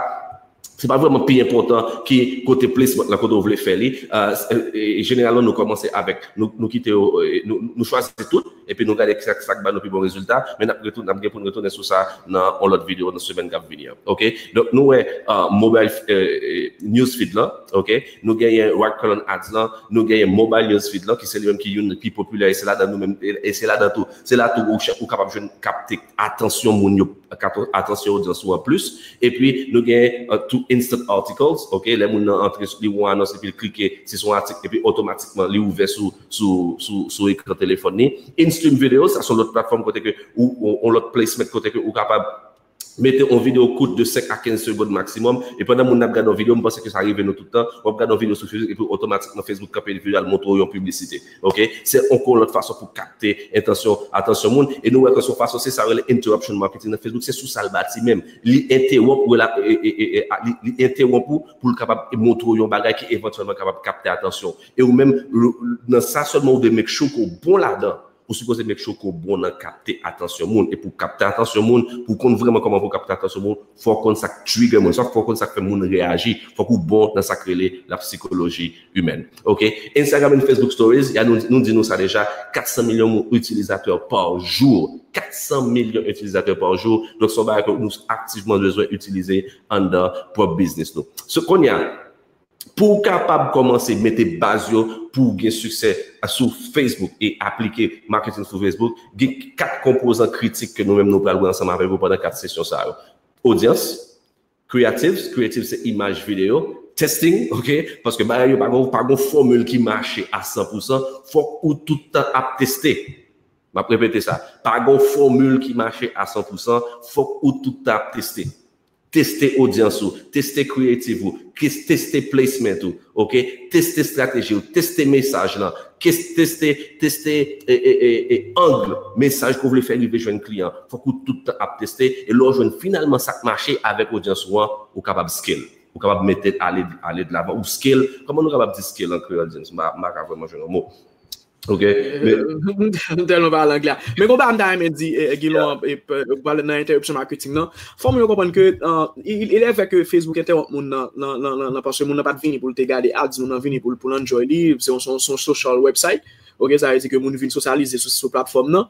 se pa vrèman pi enpòtan ki kote placement la, kote w vle fè li. Euh, e, e, jeneralman, nou kòmanse avèk, nou, nou kite yo, e, nou, nou chwazi tout, epi nou gade sa, sa k ba nou pi bon rezilta, men n ap retoun, n ap gen pou n retounen sou sa nan yon lòt videyo nan semèn k ap vini an. Ok? Donk, nou wè, euh, mobile, euh, euh, news feed lan, ok? Nou genyen right column ads lan, nou genyen mobile news feed lan, ki se li menm ki youn pi popilè, e se ladan nou menm, e, e se ladan tou, se la tou ou, ou kapab jwenn kapte atansyon moun yo, atansyon odyans ou an plis. Epi, nou gen, euh, tou instant articles, ok? Lè moun nan antre, li wè yon anons, epi l klike, si se yon atik, epi otomatikman, li ouvè sou, sou, sou, sou ekran telefòn li. In-stream videos, sa se yon lòt platfòm kote ke ou, ou, yon lòt placement kote ke ou kapab mete yon videyo kout de senk a kenz segonn maksimòm. E pandan moun nan ap gade yon videyo, m panse ke sa rive nou tout tan, w ap gade yon videyo sou Facebook, epi otomatikman Facebook kanpe videyo a, l montre w yon piblisite. Ok? Se ankò yon lòt fason pou kapte entansyon, atansyon moun. E nou wè ke se yon fason, se sa yo rele interruption marketing nan Facebook. Se sou sa l bati menm. Li entewonp rela-, e, e, e, e, a, li, li entewonp ou pou l kapab montre w yon bagay ki evantyèlman kapab kapte atansyon w. E ou menm, l-, l-, nan sa sèlman ou dwe make sure ke w bon ladan. Ou sipoze make sure ke w bon nan kapte atansyon moun. E pou kapte atansyon moun, pou konn vrèman kòman pou kapte atansyon moun, fò w konn sa k trigger moun. Sa fò w konn sa k fè moun reyaji. Fòk ou bon nan sa k rele la psychologie humaine. Ok? Instagram and Facebook Stories, ya nou, nou di nou sa deja, kat san milyon itilizatè pa jou. Kat san milyon itilizatè pa jou. Donk, se yon bagay ke nou aktivman bezwen itilize anndan pwòp biznis nou. So, kounye a, pou w kapab kòmanse mete baz yo pou w gen siksè sou Facebook e aplike marketing sou Facebook, gen kat konpozan kritik ke nou menm nou pral wè ansanm avèk ou pandan kat sesyon sa yo. Odyans, creatives, creative se imaj videyo, testing, ok, paske bagay yo pa gon, pa gon fòmil ki mache a san pou san, fòk ou tout tan ap teste. M ap repete sa, pa gon fòmil ki mache a san pou san, fòk ou tout tan ap teste. Teste odyans ou, teste creative ou, kes-, teste placement ou, ok? Teste estrateji ou, teste mesaj lan, kes-, teste, teste, e, e, e, e, ang mesaj ke w vle fè rive jwenn kliyan. Fòk ou tout tan ap teste, e lè w jwenn finalman sa k mache avèk odyans ou an, ou kapab scale. Ou kapab mete ale, ale de lavan, ou scale. Kòman nou kapab di scale an kreyòl, James? M pa, m pa ka vrèman jwenn yon mo. Ok. M tèlman pale anglè. Men gon bagay m ta renmen di, eh, Guilon, eh, pale nan interruption marketing nan. Fò moun yo konprann ke, euh, il, il est vrai que Facebook entèwonp moun nan, nan, nan, nan, nan, paske moun nan pa t vini pou l te gade ads, moun nan vini pou l, pou l enjoy li, se yon, se yon, se yon social website. Ok, sa vle di ke moun vin sosyalize sou, sou platfòm nan.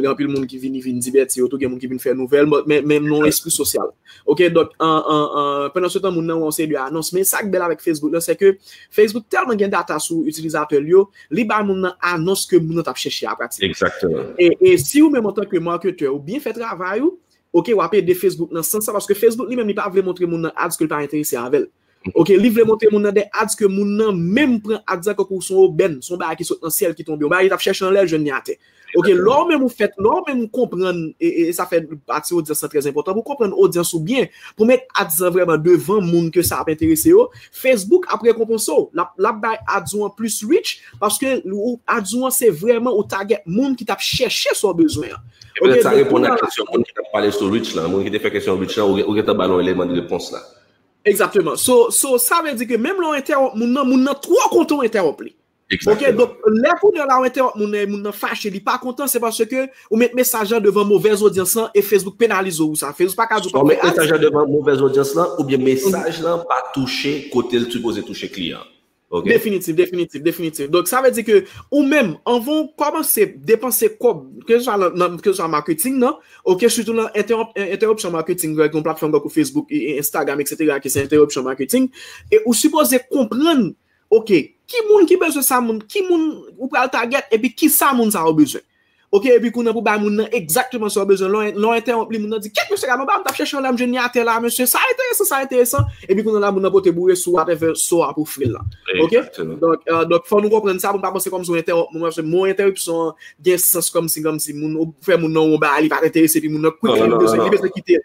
Gen anpil moun ki vini, vin di bèt yo tou, gen moun ki vin fè nouvèl, men, men nan yon espri sosyal. Ok, donk, pandan se tan, moun nan wè yon seri de anons. Men sa k bèl avèk Facebook lan, se ke Facebook tèlman gen data sou itilizatè l yo, li bay moun nan anons ke moun nan t ap chèche a pratike. Exactement. E, e si ou menm antanke marketer ou byen fè travay ou, ok, w ap ede Facebook nan sans sa, paske Facebook li menm li pa vle montre moun nan ads ke l pa enterese avè l. Ok, li vle montre moun nan de ads ke moun nan menm pran ads la kankou se yon obèn, se yon bagay ki sot nan syèl ki tonbe, yon bagay li t ap chèche anlè l jwenn li atè. Ok, lè w menm ou fèt, lè w menm ou konprann, e, e, e sa fè pati odyans lan trè enpòtan, pou konprann odyans ou byen, pou met ads lan vrèman devan moun ke sa ap enterese yo, Facebook ap rekonpanse w, l ap, l ap bay ads ou an plis reach, paske ou, ads ou an se vrèman ou target moun ki t ap chèche sa w bezwen an. E petèt sa reponn a kesyon moun ki t ap pale sou reach lan, moun ki te fè kesyon reach lan, ou, ou gentan ba l yon eleman de repons la. Exactement. So, so, sa vle di ke menm lè w entèwonp moun nan, moun nan twò kontan w entèwonp li. Ok, donk, lè kounye a la w entèwonp moun nan, e moun nan fache, li pa kontan, se paske ou met mesaj lan devan movèz odyans lan e Facebook penalize w pou sa. Facebook pa ka di w pa fè ads. Ou met mesaj lan devan movèz odyans lan, oubyen mesaj lan pa touche kote l sipoze touche kliyan an. Ok. Definitif, definitif, definitif. Donk, sa vle di ke ou menm, anvan w kòmanse depanse kòb, ke se swa nan, nan, ke se swa marketing nan, ok, sitou nan entèwonp-, entèwonpsyon marketing, yon platfòm tankou Facebook, e, e Instagram, et cetera, ki se entèwonpsyon marketing, e ou sipoze konprann, ok, ki moun ki bezwen sa, moun, ki moun ou pral target, epi ki sa moun sa yo bezwen. Ok, epi kounye a pou bay moun nan egzakteman sa w bezwen. Lè w entèwonp li, moun nan di, kèt mesye, gade yon bagay m t ap chèche an la, m jwenn li atè la, mesye, sa enteresan, sa enteresan. Epi kounye a la, moun nan pote boure sou whatever, so a pou fri l la. Ok? Donk, euh, donk, fò nou konprann sa, pou n pa panse kòmsi w entèwonp moun, paske mo entèripsyon an gen sans kòmsi, kòmsi moun, ou fè moun nan yon bagay, li pa t enterese, epi moun nan quick, li bezwen, li bezwen kite.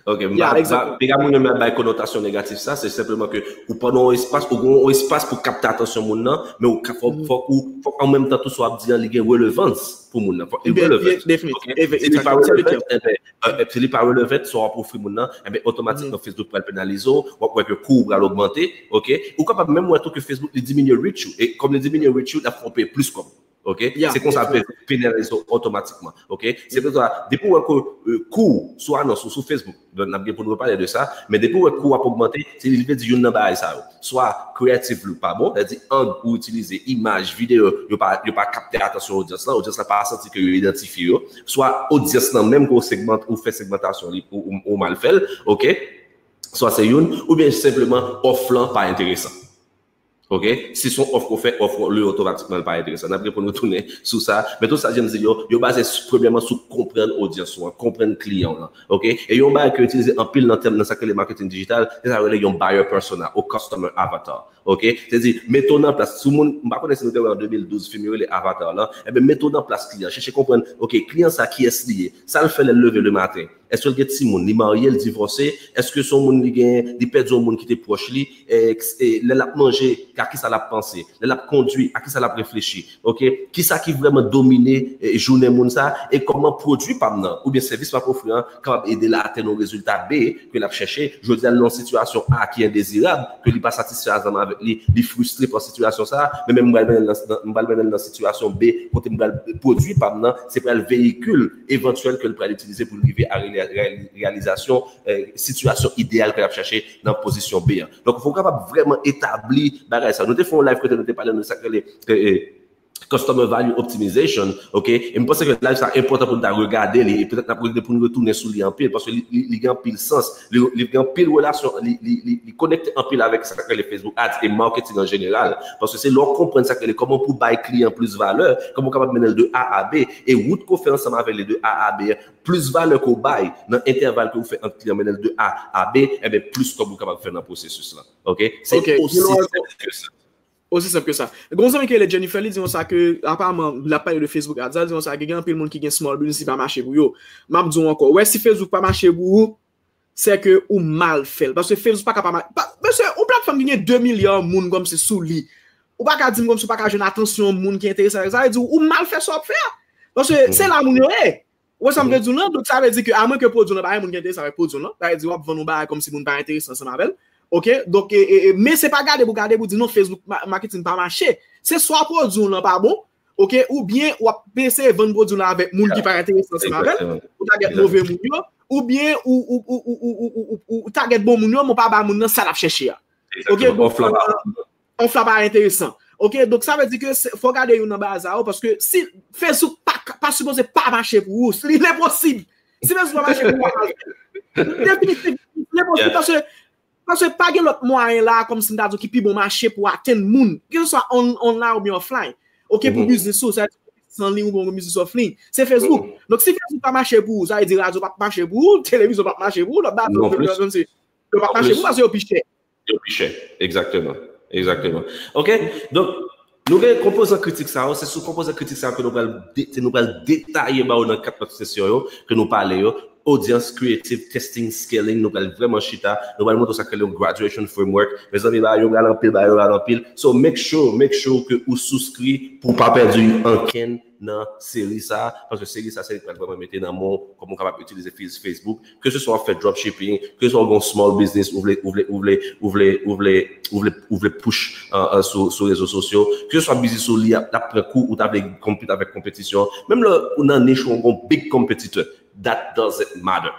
Ok, m pa, piga moun yo mèt bay konotasyon negatif sa, se senpleman ke ou pa nan yon espas, ou gen yon espas pou kapte atansyon moun nan, men ou ka, fòk, fòk ou, fòk an menm tan tou sa w ap di an, li gen relevans pou moun nan. Fòk li relevant. Ok? Si li pa relevant, enben, euh, si li pa relevant, sa w ap ofri moun nan, enben, otomatikman Facebook pral penalize w, w ap wè ke kou w pral ogmante, ok? Ou kapab menm wè tou ke Facebook li diminye reach ou, e kòm li diminye reach ou, l ap fè w peye plis kòb. Ok? Se konsa l penalize w otomatikman. Ok? Se pou sa, depi w wè ke kou sou anons ou sou Facebook, donk n ap gen pou nou pale de sa, men depi w wè kou ap ogmante, se li vle di youn nan bagay sa yo. Swa creatively pa bon, sètadi ang ou itilize, imaj, videyo, yo pa, yo pa kapte atansyon odyans lan, odyans lan pa santi ke yo idantifye yo, swa odyans lan menm ke w segmante, ou fè segmantasyon li, ou, ou, ou mal fè l, ok? Swa se youn, oubyen senpleman òf lan pa enteresan. Ok? Si se yon òf ke w fè, òf ou li otomatikman li pa enteresan. N ap gen pou nou tounen sou sa. Men tout sa James di yo, yo baze premyèman sou konprann odyans ou an, konprann kliyan w lan. Ok? E yon bagay ke yo itilize anpil nan tèm nan sa k rele marketing digital, se sa yo rele yon buyer persona ou customer avatar. Ok? Se di, mete w nan plas, si w moun, m pa konnen si nou te wè an de mil douz fim yo rele Avatar lan, ebyen mete w nan plas kliyan, chèche konprann, ok, kliyan sa kiyès li ye, sa l fè lè l leve le maten, èske l gen timoun, li marye, l divòse, èske se yon moun li gen, li pèdi yon moun ki te pwòch li, e, e, lè l ap manje, a kisa l ap panse, lè l ap kondui, a kisa l ap reflechi, ok? Kisa ki vrèman domine, e, jounen moun sa, e kòman pwodui pa m nan, oubyen sèvis m ap ofri an, kapab ede l atenn yon rezilta B ke l ap chèche. Jodi a, l nan yon sitiyasyon A ki endezirab, ke li pa satisfè ansanm avèk li, li fristre pa sitiyasyon sa, men menm m pral mennen l nan, nan, m pral mennen l nan sitiyasyon B, kote m pral pwodui pa m nan, se pral veyikil evantyèl ke l pral itilize pou l rive a reyali-, reyali-, reyalizasyon, eh, sitiyasyon ideyal ke l ap chèche nan pozisyon B an. Donk, fò w kapab vrèman etabli bagay sa. Nou te fè yon live kote nou te pale de sa k rele, eh, eh, Customer Value Optimization, ok? E m panse ke live sa enpòtan pou nou ta regade li, e petèt n ap regle pou nou retounen sou li anpil, paske li, li, li gen anpil sans, li, li gen anpil relasyon, li, li, li, li konekte anpil avèk sa k rele Facebook Ads e marketing an jeneral. Paske se lè w konprann sa k rele kòman pou bay kliyan plis valè, kòman w kapab mennen l de A a B, e wout ke w fè ansanm avè li de A a B, plis valè ke w bay nan entèval ke w fè ant kliyan mennen l de A a B, enben, plis kòb ou kapab fè nan pwosesis lan. Ok? Se osi senp ke sa. Osi senp ke sa. Gon zanmi ki rele Jennifer, li di konsa ke, aparman, l ap pale de Facebook Ads, li di konsa ke gen anpil moun ki gen small business, li pa mache pou yo. M ap di w ankò, w wè si Facebook pa mache pou ou, se ke ou mal fè l. Paske Facebook pa ka pa mache. Mesye, yon platfòm ki gen de milya moun kòmsi sou li. Ou pa ka di m kòmsi ou pa ka jwenn atansyon moun ki enterese avèk sa. Sa vle di ou mal fè sa w ap fè a. Paske se la moun yo ye. Ou wè sa m vle di w lan? Donk, sa vle di ke, amwen ke pwodui w lan pa gen moun ki enterese avèk pwodui w lan, sa vle di w ap vann yon bagay kòmsi moun pa enterese ansanm avè l. Ok? Donk, e, e, e, men se pa gade pou gade pou di non, Facebook ma-, marketing pa mache. Se swa pwodui w lan pa bon, ok, oubyen w ap eseye vann pwodui w lan avèk moun ki pa enterese ansanm avè l, ou target move moun yo, oubyen ou, ou, ou target bon moun yo, men w pa ba moun nan sa l ap chèche a. Ok? Donk, òf la pa enteresan. Ok, donk sa vle di ke se, fò gade youn nan bagay sa yo, paske si Facebook pa, pa sipoze pa mache pou ou, li enposib. Si Facebook pa mache pou ou, pa mache. Definitivman, li enposib paske, paske pa gen lòt mwayen la, kòmsi m ta di w ki pi bon mache pou atenn moun, keseswa on, online oubyen offline. Ok, pou biznis ou, sa vle di san liy oubyen yon biznis offline, se Facebook. Donk si Facebook pa mache pou ou, sa vle di radyo p ap mache pou ou, televizyon p ap mache pou ou, lòt bagay yo p ap mache pou ou paske yo pi chè. Yo pi chè. Egzakteman. Egzakteman. Ok? Donk, nou gen konpozan kritik sa yo. Se sou konpozan kritik sa yo ke nou pral de-, ke nou pral detaye ba w nan kat lòt sesyon yo, ke nou pale yo. Audience, creative, testing, scaling. Nou pral vrèman chita. Nou pral montre w sa k rele yon graduation framework. Mezanmi, bagay yo pral anpil, bagay yo pral anpil. So, make sure, make sure ke ou souskri pou w pa pèdi ankenn nan seri sa, paske seri sa, se li k pral vrèman mete nan men w kòman w kapab itilize Face-, Facebook, keseswa w ap fè dropshipping, keseswa w gen yon small business, ou vle, ou vle, ou vle, ou vle, ou vle, ou vle, ou vle push, euh, euh, sou, sou rezo sosyo, keseswa biznis ou li ap, ap pran kou, ou ta vle compete avèk konpetisyon, menm lè ou nan nich ou gen yon big konpetitè, that doesn't matter.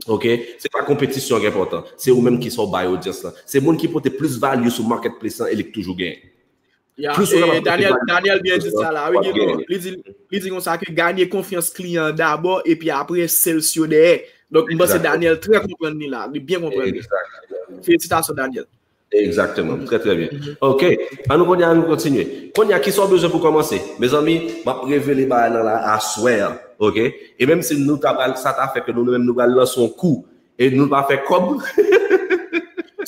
Ok? Se pa konpetisyon ki enpòtan. Se ou menm ki sa w bay odyans lan. Se moun ki pote plis value sou marketplace lan e li k toujou genyen. Ya, plis ou kapab Daniel, Daniel byen di sa la. Wi, Guido, li di, li di konsa ke ganye konfyans kliyan an dabò epi apre sales yo dèyè. Donk, m panse Daniel trè konprann li la. Li byen konprann li. Felisitasyon, Daniel. Egzakteman. Trè, trè byen. Ok. Ann nou kounye a, ann nou kontinye. Kounye a, kisa w bezwen pou kòmanse? Mezanmi, m ap revele bagay lan la aswè a. Ok? E menm si nou ta pral, sa ta fè ke nou, nou menm nou pral lanse yon kou e nou pa fè kòb.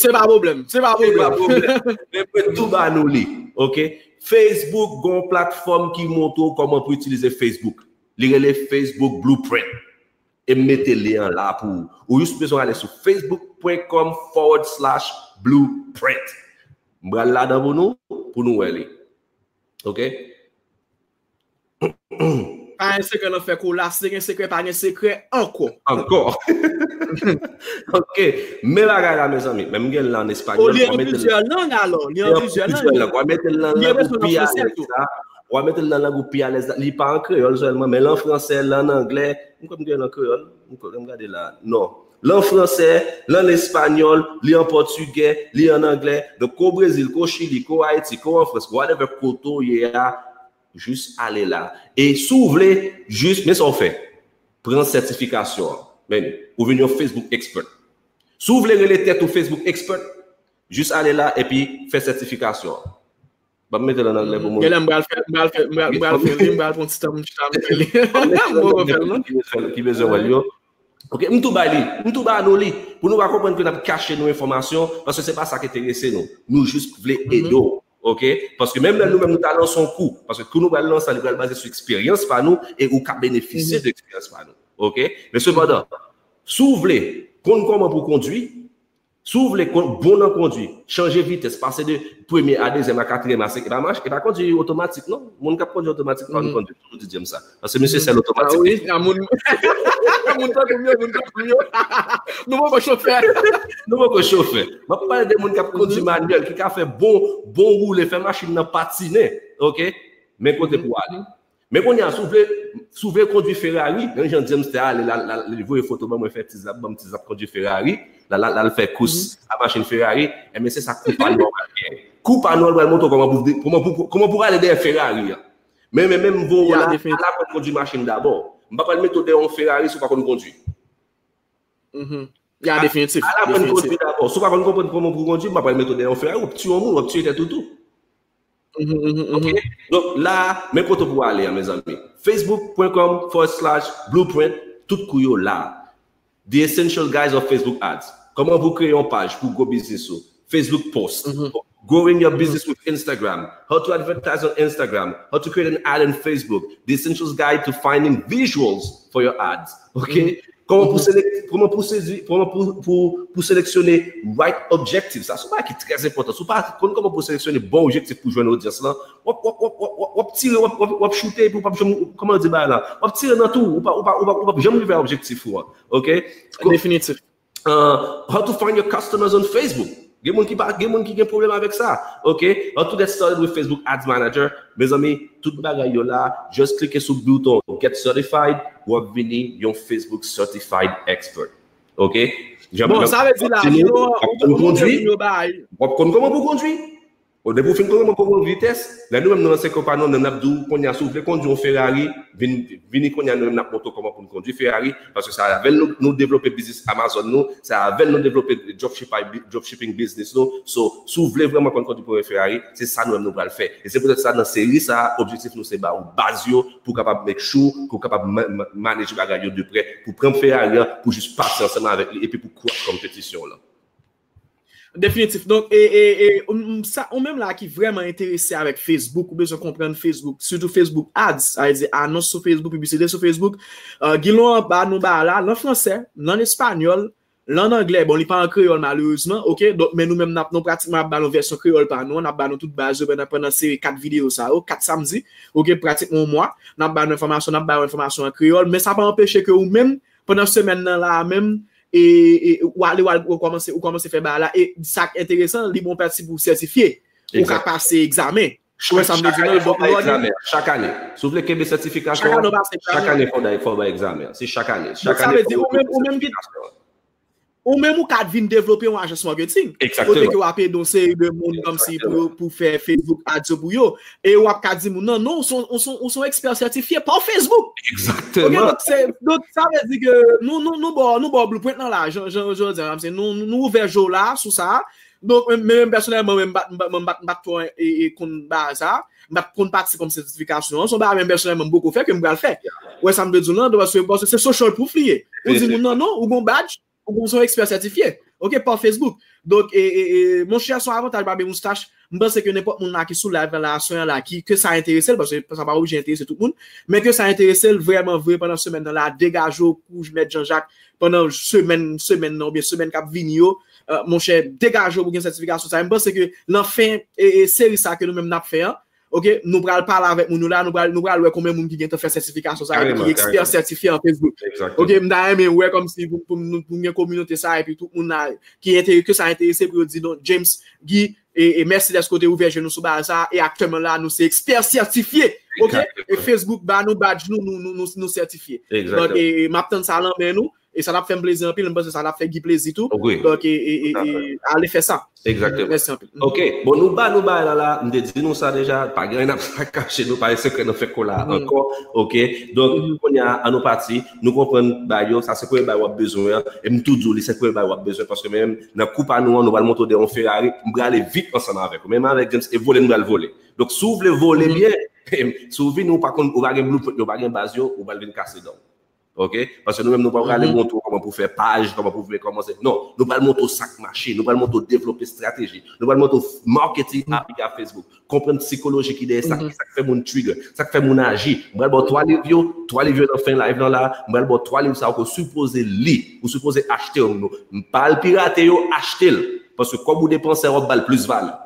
Se pa pwoblèm, se pa pwoblèm. Se pa pwoblèm. Men mwen tou ba nou li, ok? Facebook gon platfòm ki montre w kòman pou itilize Facebook. Li rele Facebook Blueprint. E m mete lyen an la pou ou. Ou jis bezwen ale sou facebook point com forward slash blueprint. M pral ladan pou nou, pou nou wè li. Ok? Pa gen sekrè nan fè kola, si te gen sekrè, pa gen sekrè ankò. Ankò. Ok. Men bagay la, mezanmi. Men m gen l an espanyòl. Li an plizyè lang, alò. Li an plizyè lang. Mwen mete l nan lang ou pi alèz la. W a mete l nan lang ou pi alèz la. Li pa an kreyòl sèlman, men l an fransè, l an anglè. M kwè m gen l an kreyòl. M kwè m gade la. Non. L an fransè, l an espanyòl, li an pòtigè, li an anglè. Donk, ke w Brezil, ke w Chili, ke w Ayiti, ke w an Frans, whatever kote w ye a, jis ale la. E si w vle, jis, men sa w fè. Pran sètifikasyon an. Men, ou vin yon Facebook expert. Si w vle rele tèt ou Facebook expert, jis ale la epi fè sètifikasyon an. M ap mete l an anglè pou moun. Genlè m pral fè, m pral fè, m pral, m pral fè li, m pral pran ti tan m chita m fè li. M poko fè l non. Ki bezwen, ki bezwen wè l yo. Ok, m tou bay li, m tou ba nou li. Pou nou pa konprann ke n ap kache nou enfòmasyon, paske se pa sa k enterese nou. Nou jis vle ede w. Ok? Paske menm lè nou menm nou ta lanse yon kou, paske kou nou pral lanse, li pral baze sou eksperyans pa nou e ou ka benefisye de eksperyans pa nou. Ok? Men sepandan, si w vle konn kòman pou kondwi, si w vle kon- bon nan kondwi, chanje vitès, pase de premye a dezyèm a katriyèm a senk, e pa mach, e pa kondwi otomatik non. Moun k ap kondwi otomatik pa konn kondwi. Toujou di James sa. Paske misye sèl otomatik. Ah wi, a moun, moun tankou m yo, moun tankou m yo. Nou poko chofè. Nou poko chofè. M ap pale de moun k ap kondwi manyèl, ki ka fè bon, bon woule, fè machin nan patinen. Ok? Men kote pou ale. Men kounye a, si w vle, si w vle kondwi Ferrari, menm jan James te ale, la, la, li voye foto ban mwen, fè ti zap, ban m ti zap kondwi Ferrari, la, la, la, l fè kous a machin Ferrari, enben se sa kou pa nou an pral gen. Kou pa nou an pral montre w kòman pou, kòman pou, kòman pou ale dèyè Ferrari an. Men, men, men m voye w la, al aprann kondwi machin dabò. M pa pral mete w dèyè yon Ferrari si w pa konn kondwi. Ya, definitif. Al aprann kondwi dabò. Si w pa konn konprann kòman pou kondwi, m pa pral mete w dèyè yon Ferrari, w ap tiye yon moun, w ap tiye tèt ou tou. Ok? Donk la, men kote pou w ale a, mezanmi. Facebook point com forward slash blueprint, tout kou yo la. The Essential Guides of Facebook Ads. Kòman pou kreye yon paj pou gwo biznis ou. Facebook post. Growing your business with Instagram. How to advertise on Instagram. How to create an ad on Facebook. The Essentials Guide to Finding Visuals for Your Ads. Ok? Kòman pou selek, kòman pou sezi, kòman pou, pou, pou seleksyone right objective. Sa se yon bagay ki trè enpòtan. Si w pa konn kòman pou seleksyone bon objektif pou jwenn odyans lan, w ap, w ap, w ap, w ap, w ap tire, w ap, w ap, w ap choute, epi w p ap janm, kòman yo di bagay la? W ap tire nan tou, ou p ap, ou p ap, ou p ap, ou p ap janm rive a objektif ou an. Ok? Definitif. Uh, how to find your customers on Facebook. Gen moun ki pa, gen moun ki gen pwoblèm avèk sa. Ok? How to get started with Facebook Ads Manager. Mezanmi, tout bagay yo la, just klike sou bouton Get Certified, w ap vini yon Facebook Certified Expert. Ok? Bon, sa vle di la, w ap konn kondwi, w ap konn kòman pou kondwi. Bon, depi w fin konn kòman pou konn vitès, lè nou menm nou lanse konpayi nou, n ap di w kounye a, si w vle kondwi yon Ferrari, vin, vini kounye a, nou menm n ap montre w kòman pou n kondwi Ferrari, paske se avè l nou, nou devlope biznis Amazon nou, se avè l nou devlope dropshipping, dropshipping business nou. So, si w vle vrèman konn kondwi premye Ferrari, se sa nou menm nou pral fè. E se poutèt sa, nan seri sa a, objektif nou se ba ou baz yo pou w kapab make sure ke w kapab ma-, ma-, manage bagay yo de prè, pou pran Ferrari an, pou jis pase ansanm avèk li, epi pou crush konpetisyon w lan. Definitif. Donk, e, e, e, ou, m, sa, ou menm la ki vrèman enterese avèk Facebook, ou bezwen konprann Facebook, sitou Facebook Ads, sa vle di anons sou Facebook, piblisite sou Facebook. Euh, Guilon an ba nou ba la, l an fransè, l an espanyòl, l an anglè. Bon, li pa an kreyòl, malerezman, ok? Donk, men nou menm, n ap, nou pratikman ap ba nou vèsyon kreyòl pa nou, n ap ba nou tout baz yo pandan, pandan seri kat videyo sa yo, kat samdi, ok? Pratikman yon mwa, n ap ba nou enfòmasyon, n ap ba yo enfòmasyon an kreyòl, men sa pa anpeche ke ou menm, pandan semèn nan la a menm, e, e, ou ale, ou al, ou kòmanse, ou kòmanse fè bagay la. E sa k enteresan, li bon pati pou sètifye. Ou ka pase egzamen. Ou wè sa m vle di non? Donk, lè w gen egzamen chak ane. Si w vle kenbe sètifikasyon an, chak ane fò w bay, fò w bay egzamen an. Se chak ane. Chak ane fò w kenbe sètifikasyon an. Ou menm ou ka vin devlope yon ajans marketing. Kote ke w ap ede yon seri de moun kòmsi pou yo, pou fè Facebook Ads yo pou yo. E w ap ka di moun nan, non, ou se yon, ou se yon, ou se yon ekspè sètifye pa Facebook. Egzakteman. Ok, donk, se, donk, sa vle di ke nou, nou, nou ba w, nou ba w blueprint lan la, jan, jan, jan w di a, nou, nou, nou ouvè je w la sou sa. Donk, men, men, men pèsonèlman, men, m pa t, m pa t, m pa t, m pa t twò, e, e, konn bagay sa. M pa t konn pati kòm sètifikasyon an. Se yon bagay, men pèsonèlman, m poko fè, ke m pral fè. Ou wè sa m vle di w lan? Donk, paske, paske se social proof li ye. Ou di moun nan, non, ou gon badge, ou gon, se yon ekspè sètifye. Ok, pa Facebook. Donk, e, e, e, monchè, se yon avantaj, Babe Moustache. M panse ke nenpòt moun la ki sou live la, sou la, ki, ke sa enterese l, paske sa pa oblije enterese tout moun, men ke sa enterese l vrèman vre pandan semèn nan la, degaje w kou Mèt Jean Jacques, pandan semèn, semèn nan, oubyen semèn k ap vini yo, euh, monchè, degaje w pou gen sètifikasyon sa. M panse ke nan fen, e, e, seri sa ke nou menm n ap fè an, ok, nou pral pale avèk moun yo la, nou pral, nou pral wè konbyen moun ki gentan fè sètifikasyon sa, ki ekspè sètifye an Facebook. Ok, m ta renmen wè kòmsi pou, pou, nou, pou gen kominote sa, epi tout moun la ki entere-, ke sa enterese pou yo di, non, James, Guy, e, e mèsi dèske w te ouvè je nou sou bagay sa a, e aktyèlman la, nou se ekspè sètifye, ok? E Facebook ba nou badge nou, nou, nou, nou, nou sètifye. Donk, e, e m ap tann sa nan men nou, e sa t ap fè m plezi anpil, m panse sa t ap fè Guy plezi tou. Donk, e, e, e, e, ale fè sa. Mèsi anpil. Ok, bon, nou ba nou bagay la la, m te di nou sa deja, pa gen anyen n ap kache, nou pa gen sekrè nan fè kola a ankò, ok? Donk, kounye a, an nou pati, nou konprann bagay yo, sa se premye bagay w ap bezwen an, e m tou di w, li se premye bagay w ap bezwen, paske menm nan kou pa nou an, nou pral monte w dèyè yon Ferrari, m prale vit ansanm avèk ou, menm avèk James, e vole nou pral vole. Donk, si w vle vole byen, si w vini, ou pa konn, ou pa gen blueprint yo, ou pa gen baz yo, ou pral vin kase dan w. Ok? Paske nou menm nou pa prale montre w kòman pou fè paj, kòman pou vle kòmanse. Non, nou pral montre w sa k mache, nou pral montre w devlope estrateji, nou pral montre w marketing aplike a Facebook, konprann sikoloji ki dèyè sa, sa k fè moun trigger, sa k fè moun aji. M pral ba w twa liv yo, twa liv yo nan fen live lan la, m pral ba w twa liv sa yo ke w sipoze li, ou sipoze achte yo. M pa al pirate yo, achte l. Paske kòb ou depanse a, w ap ba l plis valè.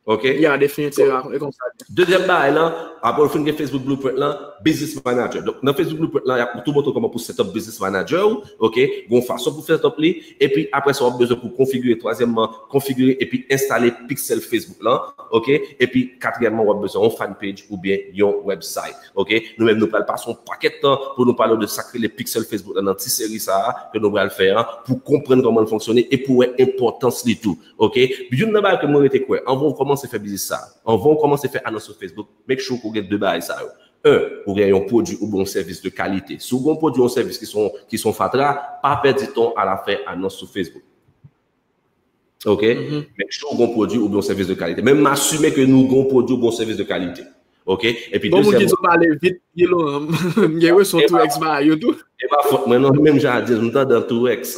Ok? Ya, definitivman, e konsa. Dezyèm bagay lan, apre w fin gen Facebook Blueprint lan, Business Manager. Donk, nan Facebook Blueprint lan, y ap tou montre w kòman pou set up Business Manager ou, ok? Gon fason pou set up li, epi apre sa, w ap bezwen pou konfigire, twazyèmman, konfigire epi enstale Pixel Facebook lan, ok? Epi katriyèmman, w ap bezwen yon fan page oubyen yon website, ok? Nou menm, nou pral pase yon pakèt tan pou nou pale w de sa k rele Pixel Facebook lan nan ti seri sa a ke nou pral fè an, pou konprann kòman l fonksyone e pou wè enpòtans li tou. Ok? Youn nan bagay ke mwen rete kwè, anvan w kòmanse fè biznis sa, anvan w kòmanse fè anons sou Facebook, make sure ke w gen de bagay sa yo. En, ou gen yon pwodui oubyen yon sèvis de kalite. Si w gen yon pwodui, yon sèvis ki se yon, ki se yon fatra, pa pèdi tan w al ap fè anons sou Facebook. Ok? Make sure w gen yon pwodui oubyen yon sèvis de kalite. Men m asime ke nou gen yon pwodui oubyen yon sèvis de kalite. Ok? Epi dezyèmman. Bon, moun ki di w pale vit, Guilon, m gen reson tou ex ba yo tou. E pa fòt mwen non, menm jan a di, m tande an tou ex.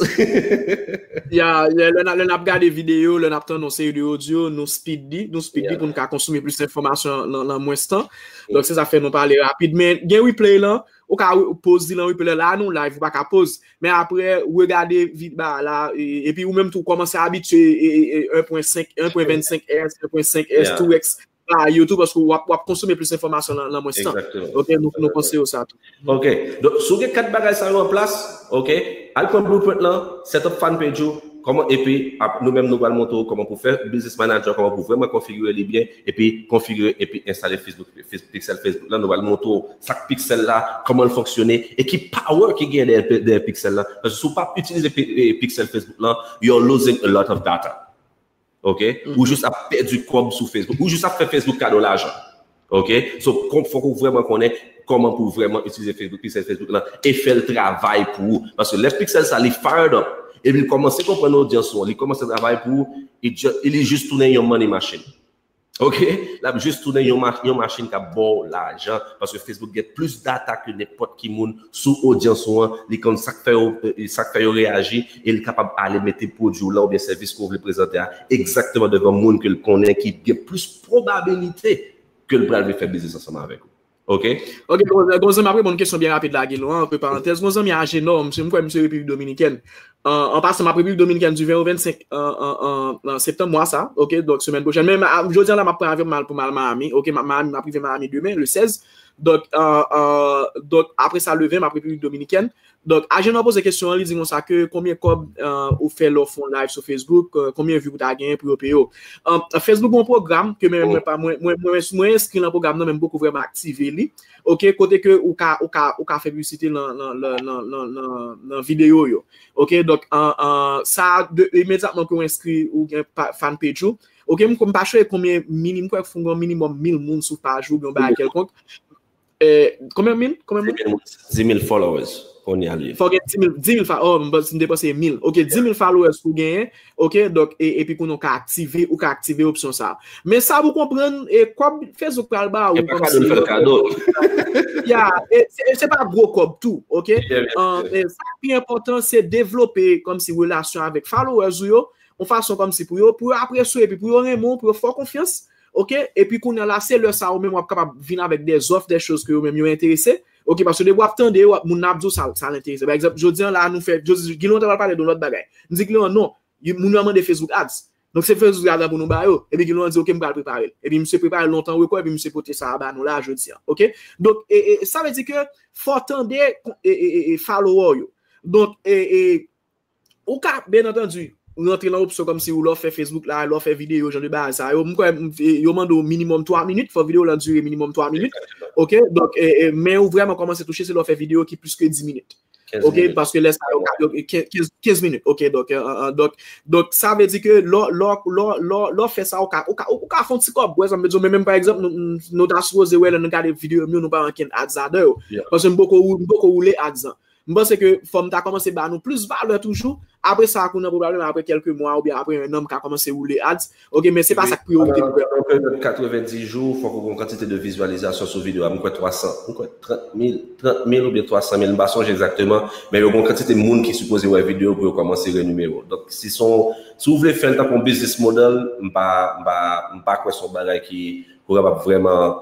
Ya, lè n ap gade videyo, lè n ap tande yon seri de odyo, nou speed li, nou speed li pou n ka konsome plis enfòmasyon nan, nan mwens tan. Donk, se sa fè nou pale rapid. Men, gen replay lan, ou ka poz li nan replay la, la nou live, ou pa ka poz. Men apre, regade vid ba la, epi ou menm tou kòmanse abitye en pwen senk, en pwen vennsenk S, en pwen senk S, tou ex, ba yo tou, paske w ap, w ap konsome plis enfòmasyon nan, nan mwens tan. Ok, nou, nou konseye w sa tou. Ok, donk, si w gen kat bagay sa yo an plas, ok, al pran blueprint lan, set up fan page ou, kòman, epi nou menm nou pral montre w kòman pou fè business manager, kòman pou vrèman konfigire li byen, epi konfigire epi enstale Facebook, Pixel Facebook lan, nou pral montre w sa k Pixel la, kòman l fonksyone, e ki power ki gen dèyè Pixel lan. Paske si w pa itilize Pixel Facebook lan, you're losing a lot of data. Ok? Ou jis ap pèdi kòb sou Facebook. Ou jis ap fè Facebook kado lajan. Ok? So, fòk ou vrèman konnen kòman pou vrèman itilize Facebook, Pixel Facebook lan, e fè l travay pou ou. Paske lè Pixel sa, li fired up, epi li kòmanse konprann odyans ou an, li kòmanse travay pou ou, li jis tounen yon money machine. Ok? L ap jis tounen yon machin k ap ba w lajan. Paske Facebook gen plis data ke nenpòt ki moun sou odyans ou an, li konn sa k fè yo, sa k fè yo reyaji, e li kapab ale mete pwodui w lan oubyen sèvis ke w vle prezante a egzakteman devan moun ke l konnen ki gen plis pwobabilite ke l pral vle fè biznis ansanm avèk ou. Ok? Ok, gon zanmi ap reponn kesyon byen rapid la, Guilon, antre parantèz. Gon zanmi Ajenò, m kwè misye Repiblik Dominikèn. An pasan, m ap Repiblik Dominikèn di ven o vennsenk septanm mwa sa, ok, donk semèn pwochèn. Men jodi a la, m ap pran avyon, m al pou m al Miami, ok, m ap Miami, m ap rive Miami demen, le sèz. Donk, donk, apre sa, le ven, m ap Repiblik Dominikèn. Donk, Ajenò poze kesyon an, li di konsa ke konbyen kòb ou fè lè w fè yon live sou Facebook, konbyen vi pou ta genyen pou yo peye w. Facebook gen yon pwogram ke mwen, mwen, mwen enskri nan pwogram nan, men m poko vrèman aktive li. Ok, kote ke ou ka, ou ka, ou ka fè piblisite nan, nan, nan, nan, nan, nan, nan videyo yo. Ok, donk, sa, imedyatman ke w enskri, ou gen fan page ou. Ok, m pa sure konbyen minim, kwè fon gen minimòm mil moun sou paj ou, gen yon bagay kèlkonk. Konbyen mil? Konbyen moun? Dis mil followers. Kounye a li. Fò gen dis mil, dis mil followers. Oh, m te panse mil. Ok, dis mil followers pou genyen. Ok, donk, epi kounye a ou ka aktive, ou ka aktive opsyon sa. Men sa pou konprann, e kòb Facebook pral ba ou. E pa kado, l fè l kado. Ya, e se pa gwo kòb tou, ok? Sa ki pi enpòtan, se devlope kòmsi relasyon avèk followers ou yo, yon fason kòmsi pou yo, pou yo apresye w, epi pou yo renmen w, pou yo fè w konfyans, ok? Epi kounye a la, se lè sa ou menm w ap kapab vin avèk de zòf, de choz ke yo menm yo enterese, ok? Paske depi w ap tande yo, moun nan ap di w sa, sa l enterese. Pa egzanp, jodi a la, nou fè, jodi, Guilon te pral pale de yon lòt bagay. M di Guilon, non, moun yo ap mande Facebook Ads. Donk, se Facebook Ads la pou nou ba yo. Epi Guilon di, ok, m pral prepare l. Epi misye prepare l lontan rekò, epi misye pote sa a ba nou la jodi a, ok? Donk, e, e, sa vle di ke fò w tande e, e, e, e follower yo. Donk, e, e, ou ka, byen antandi, rantre nan opsyon kòmsi ou lè w fè Facebook Live, lè w fè videyo, jan de bagay sa yo. M kwè m- yo mande w minimòm twa minit, fò videyo lan dire minimòm twa minit. Oke, donk, e, e, men ou vrèman kòmanse touche, se lè w fè videyo ki plis ke dis minit. Oke, paske lè sa yo ka, yo, kenz, kenz, kenz minit. Oke, donk, e, e, e, donk, donk, sa vle di ke lè, lè, lè, lè, lè w fè sa, ou ka, ou ka, ou ka fè yon ti kòb, wè, sa m vle di w, men menm, pa egzanp, nou, nou, nou ta sipoze wè lè nou gade videyo m yo, nou pa ankenn ads ladan yo. Paske m poko, m poko woule ads lan. M panse ke fò m ta kòmanse ba nou plis valè toujou. Apre sa, kounye a pwoblèm, apre kèlke mwa oubyen apre yon an, m ka kòmanse woule ads. Oke, men se pa sa k priyorite m vrèman. Nan peryòd katrevenndis jou, fòk ou gen yon kantite de vizyalizasyon sou videyo a. M kwè twa san, m kwè trant mil, trant mil oubyen twa san mil, m pa sonje egzakteman, men yo gen yon kantite moun ki sipoze wè videyo pou yo kòmanse renimere w. Donk, si se yon, si w vle fè l tankou yon business model, m pa, m pa, m pa kwè se yon bagay ki, ki w kapab vrèman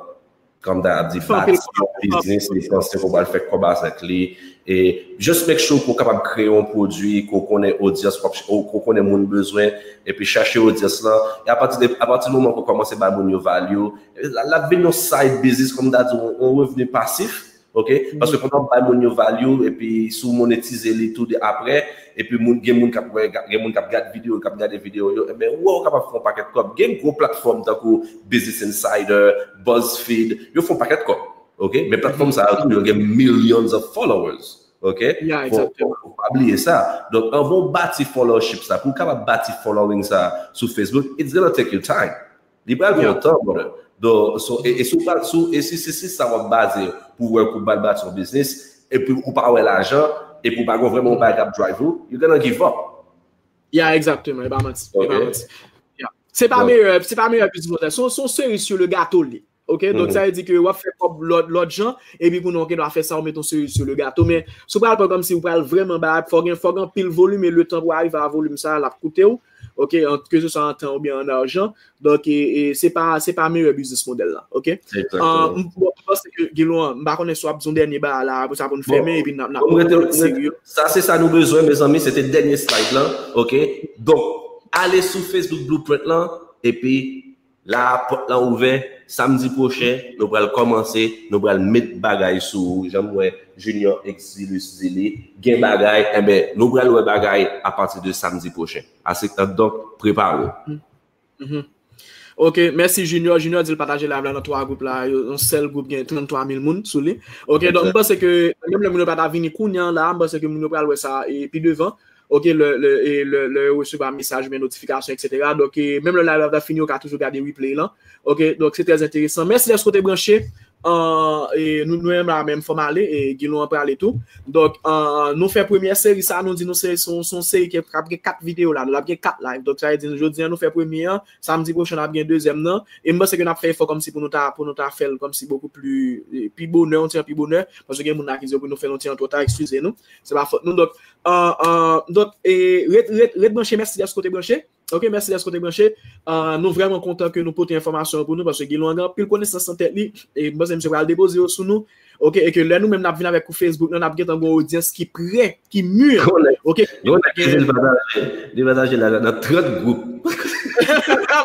kòm ta ap di, bati yon biznis, li panse ke w pral fè kòb avèk li. E just make sure ke w kapab kreye yon pwodui, ke w konnen odyans, ke w konnen moun bezwen, epi chache odyans lan. E apati de, apati moman ke w kòmanse bay moun yo value, l ap vin yon side business, kòm ta di, yon, yon revni pasif, oke? Paske pandan w bay moun yo value, epi si w monetize li tou de apre, epi moun, gen moun k ap wè, gen moun k ap gade videyo, k ap gade videyo yo, ebyen, ou wè w kapab fè yon pakèt kòb. Gen gwo platfòm tankou Business Insider, BuzzFeed, yo fè yon pakèt kòb. Oke? Men platfòm sa yo tou, yo gen millions of followers. Oke? Fò, fò, fò pa bliye sa. Donk, anvan w bati followership sa, pou w kapab bati following sa sou Facebook, it's gonna take you time. Li pral pran yon tan, brother. Donk, so, e, e si w pral, si w, e si, si, si sa w ap baze pou wè pou w pral bati yon biznis, epi ou pa wè lajan, epi ou pa gen vrèman yon bagay k ap drive ou, you gonna give up. Ya, egzakteman, e pa manti, e pa manti. Ya. Se pa meyè, se pa meyè business model. Se yon, se yon seri sou le gato li. Oke, donk sa vle di ke w ap fè kòb lòt, lòt jan, epi kounye a w gen dwa fè sa, w mete yon seri sou le gato. Men, si w pral pran kòmsi w pral vrèman bay, fò gen, fò gen anpil volim, e le tan pou w arive a volim sa, l ap koute w. Oke, an, ke se swa an tan oubyen an ajan. Donk, e, e, se pa, se pa meyè business model la. Oke? Egzakteman. An, m, bon, m panse ke, Guilon, m pa konnen si w ap di yon dènye bagay la, apre sa pou n fèmen, epi n ap, n ap, n ap serye. Sa, se sa nou bezwen, mezanmi, se te dènye slide lan. Oke? Donk, ale sou Facebook Blueprint lan, epi la, pòt lan ouvè. Samdi pwochen, nou pral kòmanse, nou pral met bagay sou ou. Jan m wè Junior Exilus di li, gen bagay, enben, nou pral wè bagay apati de samdi pwochen. Ase, donk, prepare w. Mhm. Ok, mèsi Junior. Junior di l pataje live la nan twa gwoup la, yo, yon sèl gwoup gen tranntwa mil moun sou li. Ok, donk, m panse ke menm lè moun yo pa ta vini kounye a la, m panse ke moun yo pral wè sa, e, pi devan. Ok, lè, lè, e, lè, lè yo resevwa mesaj oubyen notifikasyon, etsetera. Donk, e, menm lè live la ta fini, yo ka toujou gade replay lan. Ok, donk, se trè enteresan. Mèsi dèske w te branche. An, e, nou, nou menm la menm, fò m ale, e, Guilon an prale tou. Donk, an, nou fè premyè seri sa, nou di nou se, se, se yon seri ki ap gen kat videyo la, nou ap gen kat live. Donk, sa vle di, jodi a, nou fè premye an, samdi pwochen, n ap gen dezyèm nan. E m panse ke n ap fè efò kòmsi pou nou ta, pou nou ta fè l kòmsi bokou pli, e, pi bonè, yon ti jan pi bonè. Paske gen moun la ki di yo pou nou fè l yon ti jan twò ta, eskize nou. Se pa fòt nou. Donk, an, an, donk, e, ret, ret, ret branche, mèsi dèske w te branche. Ok, mèsi dèske w te branche. Ah, nou vrèman kontan ke nou pote enfòmasyon an pou nou, paske Guilon an gen anpil konesans nan tèt li, e m panse misye pral depoze yo sou nou. Ok, e ke lè nou menm n ap vin avèk kou Facebook nan, n ap gentan gen yon odyans ki prè, ki mi. Ok. Yon nèg ki di l pataje, li pataje la nan trant gwoup.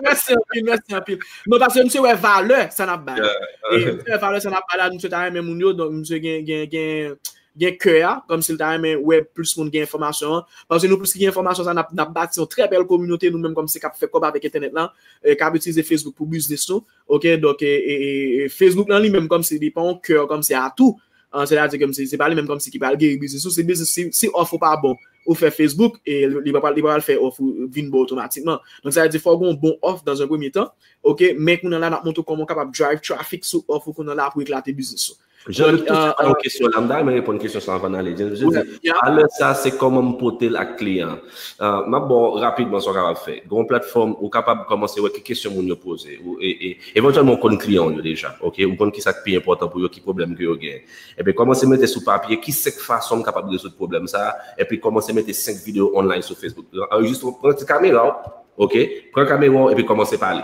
Mèsi anpil, mèsi anpil. Non, paske misye wè valè sa n ap bay la. E misye wè valè sa n ap bay la, misye ta renmen moun yo, donk misye gen, gen, gen gen kè a, kòmsi l ta renmen wè plis moun gen enfòmasyon an. Paske nou plis ki gen enfòmasyon sa, n ap, n ap bati yon trè bèl kominote, nou menm kòmsi k ap fè kòb avèk entènèt lan, e, k ap itilize Facebook pou biznis nou. Ok, donk, e, e, e, e Facebook lan li menm kòmsi li pa yon kè, kòmsi atou. An, sètadi kòmsi se pa li menm kòmsi ki pral geri biznis ou, si biznis, si, si òf ou pa bon, ou fè Facebook, e li pa pral, li pa pral fè òf ou vin bon otomatikman. Donk, sa vle di fò w gen yon bon òf dans un premier temps. Ok, men kounye a la, n ap montre w kòman w kapab drive traffic sou òf ou kounye a la pou eklate biznis ou. Jean-Luc, tou sa, yon kesyon la, m ta renmen reponn kesyon sa anvan n ale. Jean-Luc di, valè sa, se kòman m pote l ak kliyan an. Ah, m ap ba w rapidman sa w kapab fè. Gen yon platfòm, ou kapab kòmanse wè ki kesyon moun yo poze. Ou, e, e, evantyèlman, ou konn kliyan w yo deja, ok? Ou konn ki sa k pi enpòtan pou yo, ki pwoblèm ke yo genyen. Epi, kòmanse mete sou papye ki senk fason m kapab rezoud pwoblèm sa, epi kòmanse mete senk videyo online sou Facebook. Anrejistre, pran ti kamera w, ok? Pran kamera w, epi kòmanse pale.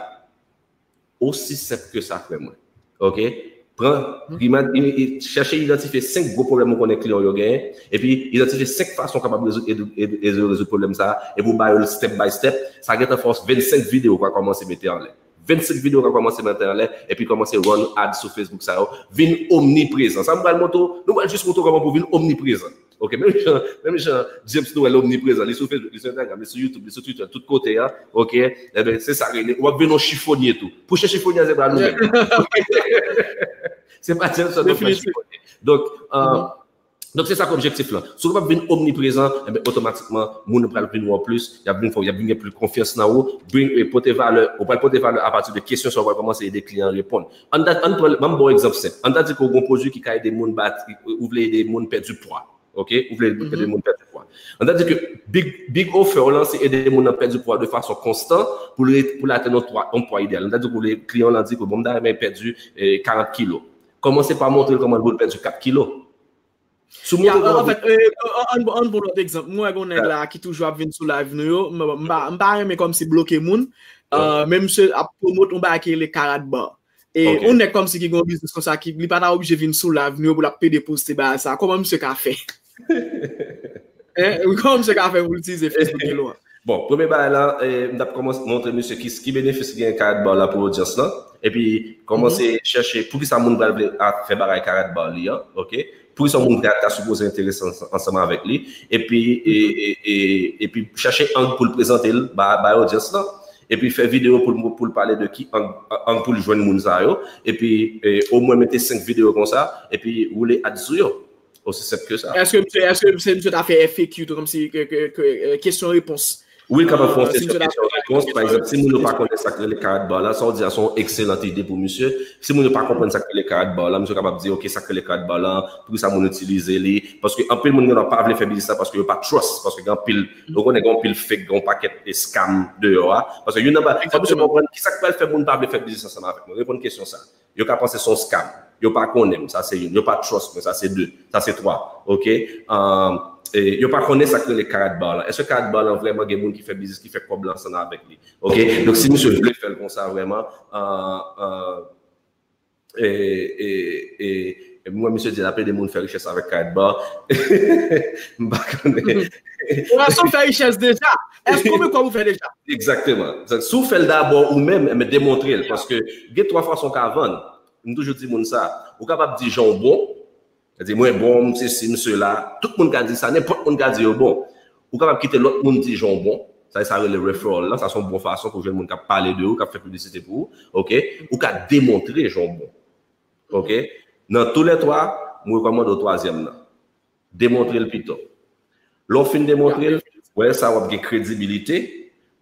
Osi senp ke sa, frè mwen. Ok? Pran, ima- i- i- chèche idantifye senk gwo pwoblèm ou konnen kliyan w yo genyen, epi idantifye senk fason w kapab rezoud, ede, ede, ede yo rezoud pwoblèm sa a, epi w ba yo l step by step, sa gentan fè w vennsenk videyo w ka kòmanse mete anlè. Vennsenk videyo w ka kòmanse mete anlè, epi kòmanse run ad sou Facebook sa yo. Vin omniprezan. Sa m pral montre w, nou pral jis montre w kòman pou w vin omniprezan. Ok, menm jan, menm jan James Noël omniprezan, li sou Facebook, li sou Instagram, li sou YouTube, li sou Twitter, tout kote a, ok, ebyen, se sa rele, w ap vin yon chifonye tou. Pwochen chifonye a se pa nou menm. Se pa James Noël ki pral chifonye. Donk, euh, donk, se sa k objektif lan. Si w kapab vin omniprezan, ebyen, otomatikman, moun yo pral vin wè w plis, y ap vin fè, y ap vin gen plis konfyans nan ou, bring, e pote valè, ou pral pote valè apati de kesyon sa w pral kòmanse ede kliyan an reponn. Ann ta, ann pran, ban m ba w egzanp senp. Ann ta di ke w gen yon pwodui ki ka ede moun bat, ou vle ede moun pèdi pwa. Ok, ou vle ede moun pèdi pwa. Ann ta di ke big, big offer w lan se ede moun nan pèdi pwa de fason konstan pou l, pou l atenn yon pwa, yon pwa ideyal. Ann ta di ke w vle kliyan w lan di ke bon, m ta renmen pèdi, eh, karant kilo. Kòmanse pa montre l kòman l pou l pèdi kat kilo. Sou Ya, montre an, an kòman fèt, eh, an, an, an bon lòt egzanp. Mwen wè gen yon nèg la ki toujou ap vin sou live nou yo. M, m pa, m pa renmen kòmsi bloke moun. Euh, men misye ap pwomot yon bagay ki rele Karat Bar. E yon nèg kòmsi ki gen yon biznis konsa, ki li pa ta oblije vin sou live nou yo pou l ap pede poste bagay sa. Kòman misye ka fè? Hein? Kòman misye ka fè pou l itilize Facebook li an? Bon, premye bagay la, eh, m t ap kòmanse montre misye ki, ki benefis gen Karat Bar la pou odyans lan. Epi kòmanse chèche poukisa moun pral vle a, fè bagay Karat Bar li an, ok? Poukisa moun ta, ta sipoze enterese ans-, ansanm avèk li? Epi, e, e, e, epi chèche ang pou l prezante l ba, ba odyans lan. Epi fè videyo pou l, pou l pale de ki ang, ang pou l jwenn moun sa yo. Epi, e, omwen mete senk videyo konsa, epi woule ad sou yo. Osi senp ke sa. Èske misye, èske se misye ta fè F A Q tou, kòmsi ke, ke, ke, eh, kesyon repons? Wi, l kapab fè yon sesyon kesyon repons. Pa egzanp, si moun yo pa konnen sa k rele Karat Bar la, sa w di a se yon ekselan ide pou misye. Si moun yo pa konprann sa k rele Karat Bar la, misye kapab di, ok, sa k rele Karat Bar la, poukisa moun itilize li? Paske anpil moun gen dwa pa vle fè biznis la paske yo pa trust, paske gen anpil, nou konnen gen anpil fake, gen yon pakèt scam deyò a. Paske youn nan ba, fò misye konprann kisa k pral fè moun pa vle fè biznis ansanm avèk mwen. Reponn kesyon sa. Yo ka panse se yon scam. Yo pa konnen m, sa se youn. Yo pa trust mwen, sa se de. Sa se twa. Ok? Um, e, yo pa konnen sa k rele Karat Bar lan. Èske Karat Bar lan vrèman gen moun ki fè biznis, ki fè kòb la ansanm avèk li? Ok? Donk, si misye vle fè l konsa vrèman, uh, uh, e, e, e, e, mwen, misye di l ap ede moun fè richès avèk Karat Bar. M pa konnen. Ou wè, si w fè richès deja. Èske w konbyen kòb ou fè deja? Egzakteman. Si w fè l dabò ou menm, men demontre l. Paske gen twa fason w ka vann. M toujou di moun sa. Ou kapab di jan w bon. Sa di, mwen bon, m sesi, m sela. Tout moun ka di sa. Nenpòt moun ka di yo bon. Ou kapab kite lòt moun di jan w bon. Sa, sa rele referral la. Sa se yon bon fason pou jwenn moun k ap pale de ou, k ap fè piblisite pou ou. Ok? Ou ka demontre jan w bon. Ok? Nan tou lè twa, m rekòmande w twazyèm nan. Demontre l pito. Lè w fin demontre l, w wè sa w ap gen kredibilite,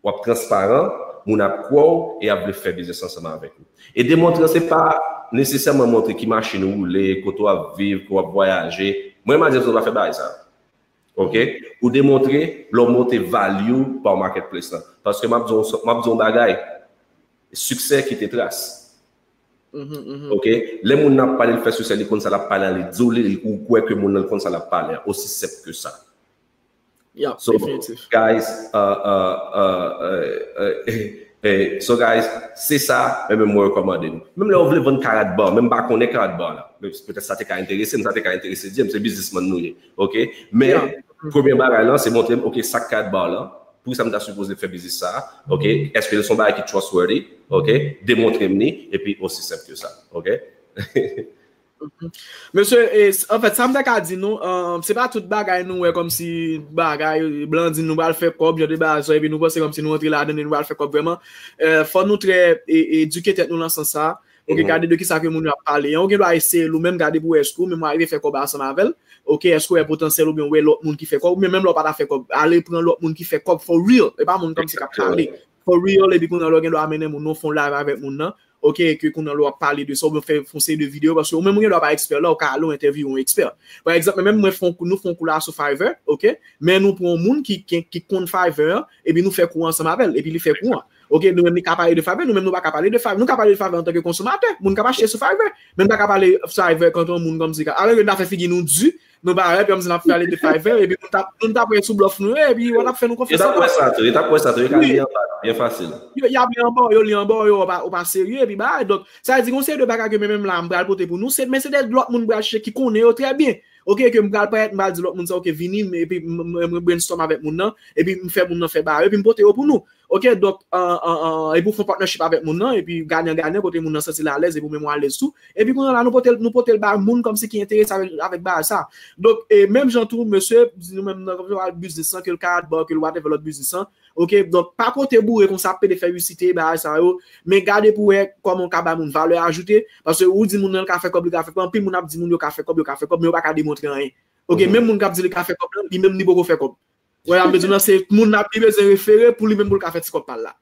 w ap transparan, moun ap kwè w e y ap vle fè biznis ansanm avèk ou. E demontre se pa nesesèman montre ki machin ou woule, kote w ap viv, kote w ap vwayaje. Mwen, Madyèm, sa pa fè bagay sa. Ok? Ou demontre lè w monte value pa w marketplace lan. Paske m ap di w, m ap di w yon bagay, siksè kite tras. Ok? Lè moun nan ap pale, l fè siksè, li konn sa l ap pale a, li di w li, ou kwè ke moun nan konn sa l ap pale a. Osi senp ke sa. Yeah, so, definitif. Guys, uh, uh, uh, uh, uh, eh, so guys, se sa, men mwen rekòmande nou. Menm lè w vle vann Karat Bar, menm pa konnen Karat Bar la. Men petèt sa te ka enterese m, sa te ka enterese James, se biznismann nou ye. Ok? Men, premye bagay lan, se montre m, ok, sa k Karat Bar lan, poukisa m ta sipoze fè biznis sa? Ok? Èske l se yon bagay ki trustworthy? Ok? Demontre m li, epi osi senp ke sa. Ok? Mesye, e, s-, anfèt, sa m ta ka di nou, um, se pa tout bagay nou wè kòmsi bagay, blan di nou pral fè kòb, jan de bagay sa, epi nou panse kòmsi nou antre ladan, epi nou pral fè kòb vrèman. Eh, fò nou trè, e, edike tèt nou nan sans sa. Ok, gade de kisa ke moun yo ap pale an. Ou gen dwa eseye l ou menm, gade pou wè èske ou menm w arive fè kòb ansanm avè l. Ok, èske w wè potansyèl oubyen w wè lòt moun ki fè kòb, oubyen menm lè w pa ta fè kòb, ale pran lòt moun ki fè kòb for real. E pa moun kòmsi k ap pale. For real, epi kounye a lè w gen dwa mennen moun nan, w fè yon live avèk moun nan. Ok, ke kounye a lè w ap pale de sa, oubyen fè yon seri de videyo, paske ou menm ou gen dwa pa ekspè la, ou ka ale w entèvyou yon ekspè. Pa egzanp, menm mwen fè yon kou, nou fè yon kou la sou Fiverr, ok? Men nou pran yon moun ki, ki, ki konn Fiverr an, epi nou fè kou ansanm avè l, epi li fè kou an. Ok, nou menm li ka pale de Fiverr, nou menm nou pa ka pale de Fiverr. Nou ka pale de Fiverr antanke konsomatè, moun k ap achte sou Fiverr. Men nou pa ka pale Fiverr kòm yon moun kòmsi ka, alò ke n ta fè figi nou di, nou pa wè, kòmsi n ap pale de Fiverr, epi moun t ap, moun t ap wè sou blòf nou yo, epi yo t ap fè nou konfyans ankò. Yo t ap wè sa tou, yo t ap wè sa tou, yo ka li anba, byen fasil. Yo, y ap li anba w, yo li anba w, yo pa, ou pa serye, epi bagay. Donk, sa vle di, gen yon seri de bagay ke men menm la, m pral pote pou nou, se, men se de lòt moun pral chèche ki konnen yo trè byen. Ok, ke m pral parèt, m pral di lòt moun sa, ok, vini, m- epi m- m- mwen brainstorm avèk moun nan, epi m fè moun nan fè bagay, epi m pote yo pou nou. Ok, donk, an- an- an- epi w fè yon partnership avèk moun nan, epi ganyan ganyan, kote moun nan santi l alèz, epi ou menm ou alèz tou. Epi kounye a la, nou pote l, nou pote l ba moun kòmsi ki enterese avèk, avèk bagay sa. Donk, e menm jan tou, mesye, di nou menm nan, kòmsi biznis lan, ke l ka ba, ke l whatever lòt biznis lan, ok, donk, pa kote boure konsa, ap pede fè visite, bagay sa yo, men gade pou wè kòman w ka bay moun valè ajoute, paske ou di moun nan l ka fè kòb, li ka fè kòb, anpil moun ap di moun yo ka fè kòb, yo ka fè kòb, men yo pa ka demontre anyen. Ok, menm moun k ap di li ka fè kòb lan, li menm li poko fè kòb. Wè, sa m vle di w lan, se moun nan li bezwen refere pou li menm pou l ka fè ti kòb pa l la.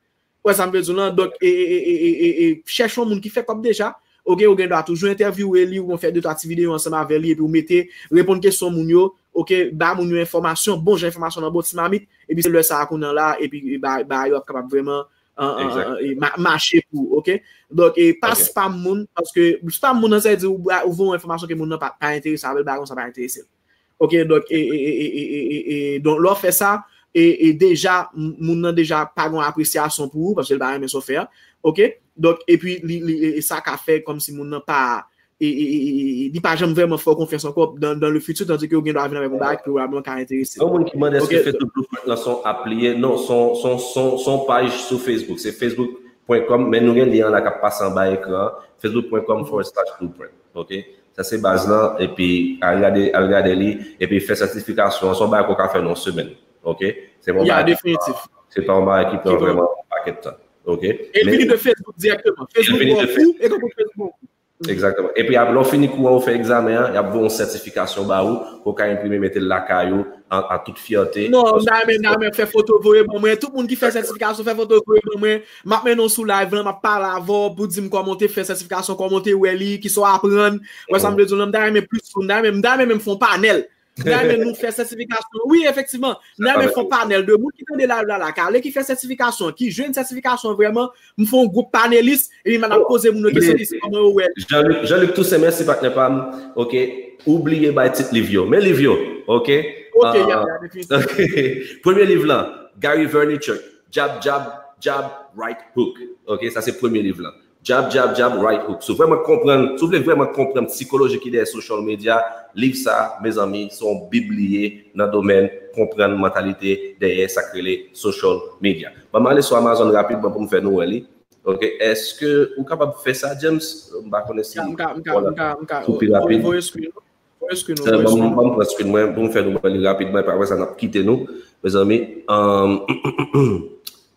Wè, sa m vle di w lan, donk, e, e, e, e, e, e, chèche yon moun ki fè kòb deja, ok, ou gen dwa toujou entèvyouwe li, ou fè de twa ti videyo ansanm avè li, epi ou mete, reponn kesyon moun yo, ok, ba moun yo enfòmasyon, bon jan enfòmasyon nan bon ti mamit, epi se lè sa a kounye a la, epi e, ba, ba yo ap kapab vrèman an- an- an- e, ma- mache pou ou, ok? Donk, e, pa spam moun, paske spam moun nan, sa vle di ou, ou voye yon enfòmasyon ke moun nan pa, pa enterese avè l, bagay konsa pa enterese l. Ok, donk, e, e, e, e, e, e, e, donk, lè w fè sa, e, e deja, m- moun nan deja pa gen yon apresyasyon pou ou, paske l pa renmen sa w fè a. Ok, donk, epi, li, li, e, e sa ka fè kòmsi moun nan pa, e, e, e, e, e, li pa janm vrèman fè w konfyans ankò dans, dans le futur, tandis que ou gen dwa vin avèk yon bagay ki probableman ka enterese l. Yon moun ki mande èske Ok, Facebook Blueprint lan se yon app li ye? Non, se yon- se yon- se yon- se yon paj sou Facebook. Se facebook point com, men nou gen lyen an la k ap pase anba ekran an, facebook point com forward slash blueprint. Ok? Sa se baz lan, epi al gade, al gade li, epi fè sètifikasyon an, se yon bagay ke w ka fè nan yon semèn. Ok? Se pa yon Ya, bagay ki definitif. se pa yon bagay ki pran vrèman yon pakèt tan. Ok? E l vini de Facebook dirèkteman. Facebook bon kou, e tankou Facebook bon kou. Egzakteman. Epi apre, lè w fini kou an, ou fè egzamen an, y ap voye yon sètifikasyon ba ou, ke w ka enprime mete l lakay ou an, an tout fyète. Non, m ta renmen, m ta renmen fè foto voye ban mwen. Tout moun ki fè sètifikasyon, fè foto voye ban mwen. M ap mennen w sou live lan, m ap pale avè w pou di m kòman w te fè sètifikasyon, kòman w te wè li, kisa w aprann. Wè sa m vle di w lan, m ta renmen plis tou, m ta renmen, m ta renmen menm fè yon panèl. M ta renmen nou fè sètifikasyon. Wi, efektivman. M ta renmen fè yon panèl de moun ki tande live la, la, ki ale ki fè sètifikasyon, ki jwenn sètifikasyon vrèman. M fè yon gwoup panelis, epi m ap poze moun yo kesyon, di se kòman yo wè. Jean-Luc, Jean-Luc Toussaint, mèsi patnè pa m. Ok. Ou bliye bay tit liv yo. Men liv yo. Ok. Ok, ya, ya, definitivman. Premye liv lan, Gary Vaynerchuk, Jab, Jab, Jab, Right Hook. Ok, sa se premye liv lan. Jab, Jab, Jab, Right Hook. Si w vrèman konprann, si w vle vrèman konprann sikoloji ki dèyè social media, liv sa, mezanmi, se yon bib li ye nan domèn konprann mantalite dèyè sa k rele social media. Ban m ale sou Amazon rapidman pou m fè nou wè li. Ok, èske ou kapab fè sa, James? M pa konnen si. M ka, m ka, m ka, m ka. Voye screen. Voye screen, voye screen. Ban m pran screen mwen pou m fè nou wè li rapidman, epi apre sa n ap kite nou, mezanmi. Um,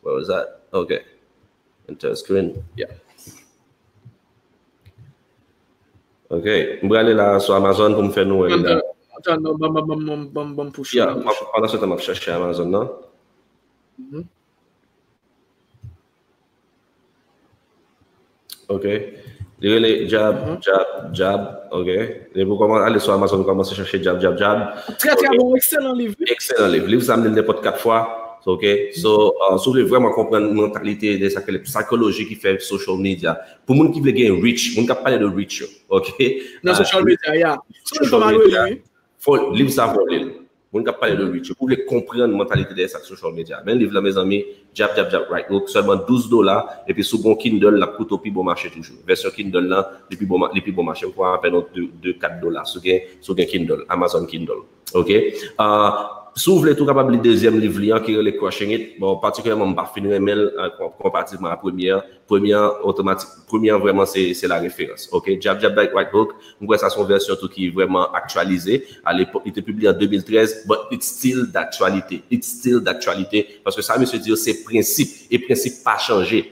what was that? Ok. Enter screen. Yeah. Ok. M prale la sou Amazon pou m fè nou wè li la. Attends, non, ban m, ban m, ban m, ban m, ban m push. Yeah, m ap, pandan se tan m ap chèche Amazon nan. Ok. Li rele Jab, Jab, Jab. Ok. Depi w kòmanse ale sou Amazon, ou kòmanse chèche Jab, Jab, Jab. Trè, trè bon. Ekselan liv. Ekselan liv. Liv sa m li l nenpòt kat fwa. Ok. So, uh, si w vle vrèman konprann mantalite de sa k rele psychology ki fè social media. Pou moun ki vle gen reach, moun k ap pale de reach yo. Ok. Nan social media, yeah. Sou social media, wi. Fò, liv sa fò w li l. Moun k ap pale de reach yo. Pou w vle konprann mantalite dèyè sa k social media. Men liv la, mezanmi, Jab, Jab, Jab, Right Hook, sèlman douz dola, epi si w gen yon Kindle, l ap koute w pi bon mache toujou. Vèsyon Kindle lan, li pi bon, li pi bon mache. Ou pran apèn yon de, de, kat dola. Si w gen, si w gen Kindle, Amazon Kindle. Ok? Ah, si w vle tou kapab li dezyèm liv li an, ki rele Crushing It. Bon, patikilyèman, m pa fin renmen l, ah, konpativman a premye an. Premye an, otomatik, premye an vrèman se, se la referans. Ok? Jab, Jab, Right, Right Hook, m kwè sa se yon vèsyon tou ki vrèman aktyalize. Alepòk, li te pibliye an de mil trèz, but it's still d'actualité. It's still d'actualité. Paske sa misye di yo se prensip, e prensip pa chanje.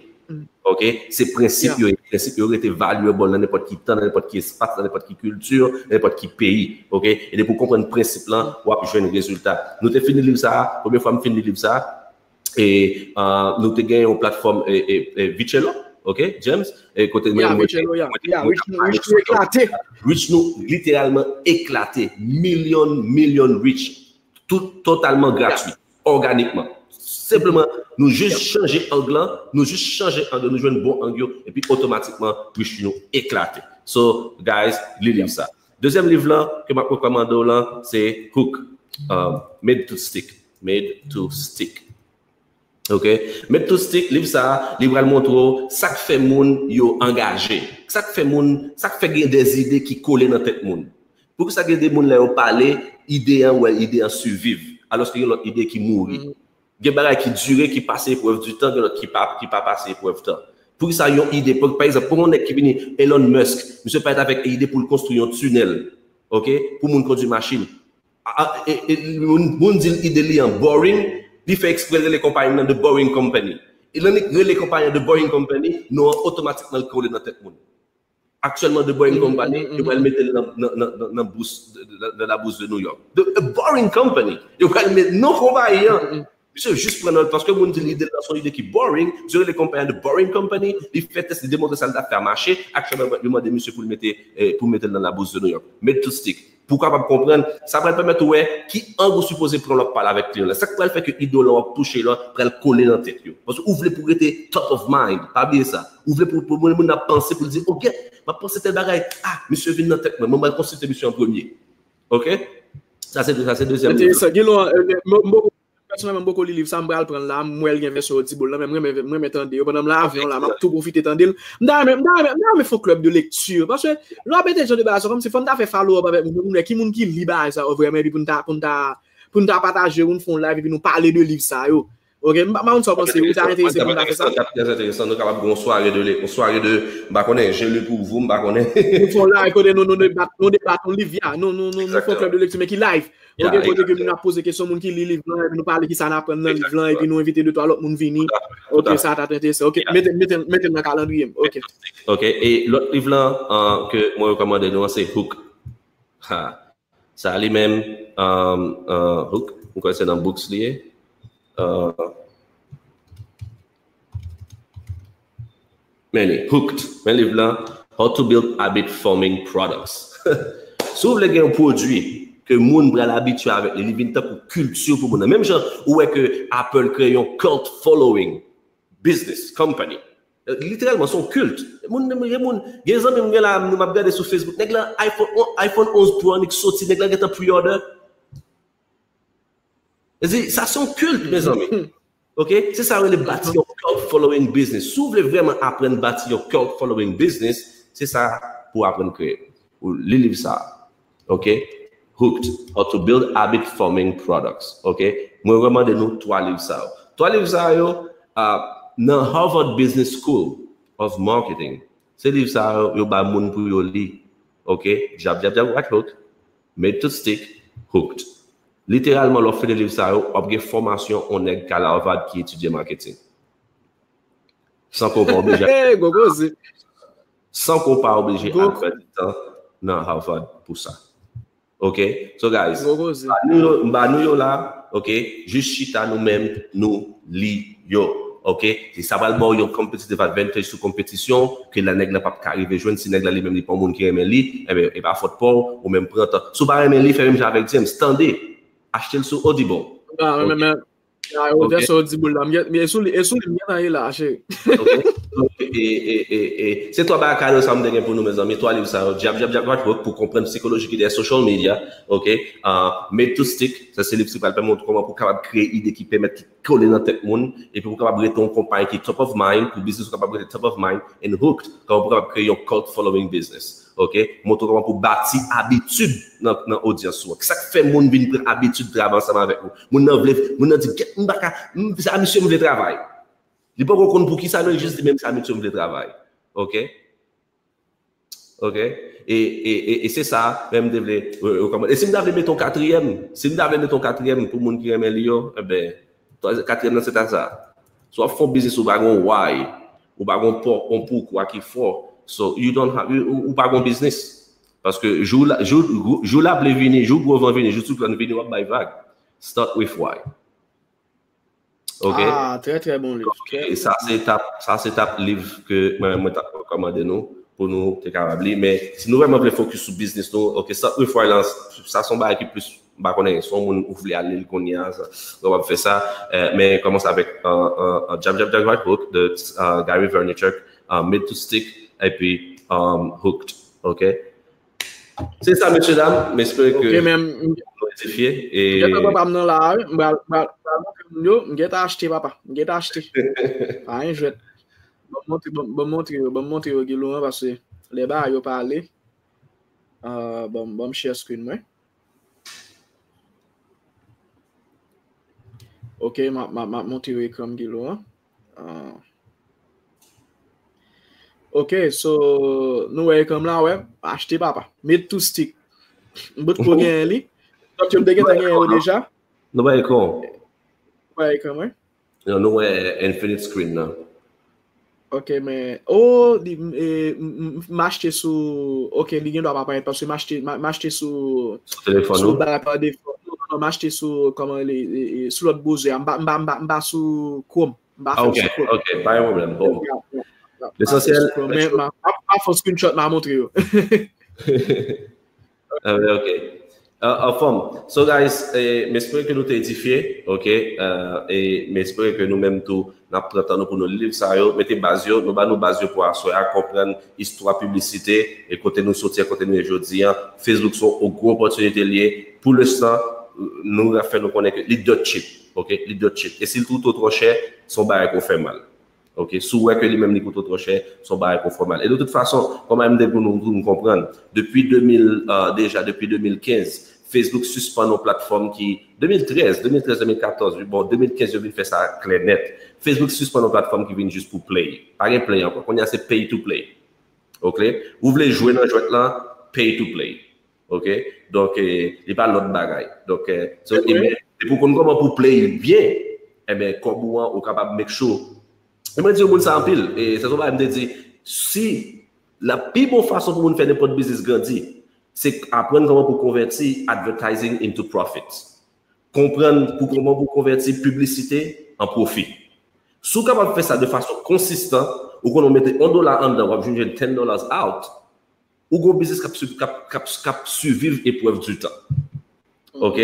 Ok? Se prensip yo ye, prensip yo rete valuable nan nenpòt ki tan, nan nenpòt ki espas, nan nenpòt ki kilti, nan nenpòt ki peyi. Ok? E depi w konprann prensip lan, w ap jwenn rezilta. Nou te fin li liv sa a, premye fwa m fin li liv sa a, e, ah, nou te gen yon platfòm, e, e, e, Vichelo, ok, James? E kote mwen, mwen, mwen, mwen, mwen, mwen, mwen, reach nou eklate. Reach nou literalman eklate. Milyon, milyon reach. Tout totalman gratwi, òganikman. Senpleman, nou jis chanje ang lan, nou jis chanje ang yo, nou jwenn bon ang yo, epi otomatikman, reach nou eklate. So, guys, li liv sa. Dezyèm liv lan ke m ap rekòmande w lan, se Hook, um, Made to Stick. Made to Stick. Ok? Made to Stick, liv sa a, li pral montre w sa k fè moun yo angaje. Sa k fè moun, sa k fè gen de zide ki kole nan tèt moun. Poukisa gen de moun lè yo pale, ide an, wè ide an siviv, alòske gen lòt ide ki mouri? Gen bagay ki dire, ki pase eprèv di tan, gen lòt ki pa, ki pa pase eprèv tan. Poukisa yon ide, pa egzanp, pou yon nèg ki vini, Elon Musk, misye parèt avèk ide pou l konstwi yon tinèl, ok, pou moun kondwi machin. A, a, e, e, moun, moun di l ide li an boring, li fè eksprè l rele konpayi nan The Boring Company. E lè li rele konpayi an The Boring Company, non an otomatikman l kole nan tèt moun. Aktyèlman, The Boring Company, yo pral mete l nan, nan, nan, nan, nan bous, nan, nan labous de New York. The, a Boring Company. Yo pral met non konpayi an. Misye jis pran nan, paske moun di l ide l nan se yon ide ki boring, misye rele konpayi an The Boring Company, li fè tès, li demontre sa l t ap fè a mache, aktyèlman, yo mande misye pou l mete, eh, pou mete l nan labous de New York. Made to Stick. Pou w kapab konprann, sa pral pèmèt ou wè ki ang ou sipoze pran lè w ap pale avèk kliyan la. Sa k pral fè ke ide w lan w ap touche la pral kole nan tèt yo. Paske ou vle pou w rete top of mind. Pa bliye sa. Ou vle pou, pou moun, moun ap panse pou l di, "Oh, gèt, m ap panse tèl bagay. Ah, misye vin nan tèt mwen. Mwen, m al konsilte misye an premye." Ok? Sa se, sa se dezyèm. Enteresan. Gen lè, eh, m, m, Pèsonèlman, m poko li liv sa, m pral pran l la, m wè l gen vèsyon Audible la, men m renmen, m renmen tande yo. Pandan m nan avyon la, m ap tou pwofite tande l. M ta renmen, m ta renmen, m ta renmen fè yon club de lecture. Paske, lè w ap mete jan de bagay sa, kòmsi fò n ta fè follow up avèk moun, pou n wè ki moun ki li bagay sa yo vrèman, epi pou n ta, pou n ta, pou n ta pataje, pou n fè yon live, epi nou pale de liv sa yo. Ok, m pa, m pa konn sa w panse, ou ta enterese pou n ta fè sa? Sa t ap trè enteresan, nou kapab gen yon sware de, yon sware de, m pa konnen, je lis pour vous, m pa konnen. Nou fè yon live kote nou, nou debat, nou debat yon liv, ya, nou, nou, nou, nou fè yon club de lecture, men ki live. Ok, kote ke nou ap poze kesyon moun ki li liv lan, epi nou pale kisa n aprann nan liv lan, epi nou envite de twa lòt moun vini. Ok, sa ta enteresan. Ok, mete, mete, mete l nan kalandriye m. Ok. Ok, e lòt liv lan, uh, ke mwen rekòmande nou an, se Hook. Ha. Sa li menm, uh, uh, Hook, mwen kwè se nan Books li ye. Uh, Men li, Hooked. Men liv lan, How to Build Habit Forming Products. Si w vle gen yon pwodui ke moun pral abitye avèk li, li vin tankou kilti pou moun nan. Menm jan ou wè ke Apple kreye yon cult following business, company. Literalman, se yon kilt. Moun, gen moun, gen zanmi m gen la, m ap gade sou Facebook. Nèg la, iPhone, iPhone onz Pro an ki soti, nèg la gentan pre-order. Sa se yon kilt, mezanmi. Ok? Se sa yo rele bati yon cult following business. Si w vle vrèman aprann bati yon cult following business, se sa pou w aprann kreye. Ou li liv sa. Ok? Hooked, How to Build Habit Forming Products. Ok? Mwen rekòmande nou twa liv sa yo. Twa liv sa yo, ah, nan Harvard Business School of Marketing. Se liv sa yo, yo ba moun pou yo li. Ok? Jab, jab, jab, right hook. Made to Stick, Hooked. Literalman, lè w fin li liv sa yo, w ap gen fòmasyon yon nèg k al Harvard ki etidye marketing. San ke w pa oblije, san ke w pa oblije al pèdi tan nan Harvard pou sa. Ok? So, guys, m ba nou yo, m ba nou yo la, ok? Jis chita nou menm, nou li yo. Ok? E sa pral ba w yon competitive advantage sou konpetisyon ke la nèg la p ap ka rive jwenn. Si nèg la li menm li pa yon moun ki renmen li, enben, e pa fòt pa w, ou menm pran tan. Si w pa renmen li, fè menm jan avèk James, tande, achte l sou Audible. Ah, men, men, men, ah, ou vèsyon Audible la, m gen, men e sou li, e sou li m gentan ye la, cheri. Ok? E, e, e, e, se twa bagay kado sa m te gen pou nou, mezanmi. Twa liv sa yo, Jab, Jab, Jab, Right Hook, pou konprann sikoloji ki dèyè social media. Ok? Ah, Made to Stick, sa se liv ki pral pèmèt ou kòman pou w kapab kreye ide ki pèmèt ki kole nan tèt moun, epi pou w kapab rete yon konpayi ki top of mind, pou biznis ou kapab rete top of mind, and Hooked, kòman pou w kapab kreye yon cult following business. Ok? Montre w kòman pou w bati abitid nan, nan odyans ou an. Kisa k fè moun vin pran abitid travay ansanm avèk ou? Moun nan vle, moun nan di, "Gèt, m pa ka, m, se a misye m vle travay." Li poko konn poukisa, non, li jis di, "Men se a misye m vle travay." Ok? Ok? E, e, e, e se sa, menm te vle, e, e, kòman, e si m ta vle mete yon katriyèm, si m ta vle mete yon katriyèm pou moun ki renmen li yo, enben, twa-, katriyèm nan se ta sa. Si w ap fè yon biznis, ou pa gen yon why, ou pa gen yon pò, yon poukwa ki fò. So, you don't have, ou, ou pa gen yon biznis. Paske jou la, jou, jou laple vini, jou gwo van vini, jou siklòn vini, w ap bay vag. Start with why. Ok? Ah, trè, trè bon liv. Ok, sa se tap, sa se tap liv ke mwen, mwen t ap rekòmande nou pou nou te kapab li. Men si nou vrèman vle fokis sou biznis nou, ok, Start with Why lan, sa se yon bagay ki plis, m pa konnen, si yon moun ou vle al li l kounye a, sa, ou kapab fè sa. Eh, men kòmanse avèk, euh, euh, euh, Jab, Jab, Jab, Right Hook de, euh, Gary Vaynerchuk, euh, Made to Stick, epi, euh, Hooked. Ok? Se sa, mesye dam, m espere ke nou edifye. E gentan papa m nan la, wi. M pral, pral, pral montre moun yo. M gentan achte, papa. M gentan achte. Pa gen jwèt. Ban m montre, ban, ban m montre yo, ban m montre yo Guy Laurent, paske lè bagay yo pale. Uh, ban, ban m share screen mwen. Ok, m ap, m ap, m ap montre yo ekran m, Guilo, an. Uh, ok, so, nou wè ekran m la, wè. Achte, papa. Made to stick. M potko genyen li. Donk, yo m te gentan genyen yo deja. Nou wè ekran. Wè ekran, wè. Non, nou wè infinite screen nan. Ok, men, oh, li, e, m, m, m achte sou, ok, li gen dwa pa parèt, paske m achte, m, m achte sou, sou telefòn ou? Sou bagay pa defo. Non, non, non, m achte sou, kòman, li, e, e, sou lòt browser a. M pa, m pa, m pa, m pa sou Chrome. M pa fè l sou Chrome. Ah, ok, ok, pa gen pwoblèm. Bon. Lesansyèl, men, m a, m a, m a fè yon screenshot, m a montre yo. Ah, ok. Anfòm. So, guys, eh, m espere ke nou te edifye, ok? Eh, e m espere ke nou menm tou, n ap pran tan nou pou nou li liv sa yo, mete baz yo, nou ba nou baz yo pou aswè a, konprann istwa piblisite, e kote nou soti, e kote nou ye jodi a. Facebook se yon gwo opòtinite li ye. Pou lenstan, nou ap fè nou konnen ke li dirt cheap, ok? Li dirt cheap. E si l twò, twò chè, se yon bagay ke w fè mal. Ok, si w wè ke li menm li koute w twò chè, se yon bagay ke w fè mal. E de tout fason, kòm m te di pou nou, pou nou konprann, depi de mil, euh, deja depi de mil kenz, Facebook sispann yon platfòm ki, de mil trèz, de mil trèz, de mil katòz, wi, bon, de mil kenz yo vin fè sa klè nèt. Facebook sispann yon platfòm ki vin jis pou play. Pa gen play ankò. Kounye a se pay to play. Ok? Ou vle jwe nan jwèt lan, pay to play. Ok? Donk, eh, li pa lòt bagay. Donk, eh, so, ebyen, depi w konn kòman pou play byen, ebyen, kòb ou an, ou kapab make sure. E mwen di yo moun sa anpil. E se yon bagay m te di, si la pi bon fason pou moun fè nenpòt biznis grandi, se aprann kòman pou konvèti advertising into profit. Konprann pou kòman pou konvèti piblisite an pwofi. Si w kapab fè sa de fason konsistan, ou konnen w mete yon dola anndan, w ap jwenn ten dollars out, ou gon biznis k ap swiv, k ap, k ap, k ap siviv eprèv di tan. Ok?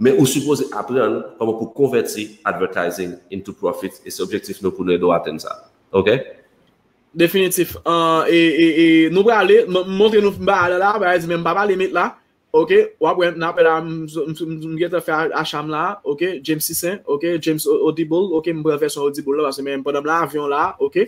Men ou sipoze aprann kòman pou konvèti advertising into profit, e se objektif nou pou nou ede w atenn sa. Ok? Definitif. An, e, e, e, nou prale, m, m montre nou bagay la, bagay di, men m pa pale met la. Ok, w ap wè, n ap wè la, m, m, m, m gentan fè acha m la, ok, James Sixcent, ok, James Au-, Audible, ok, m pran vèsyon Audible la, paske men pandan m nan avyon la, ok,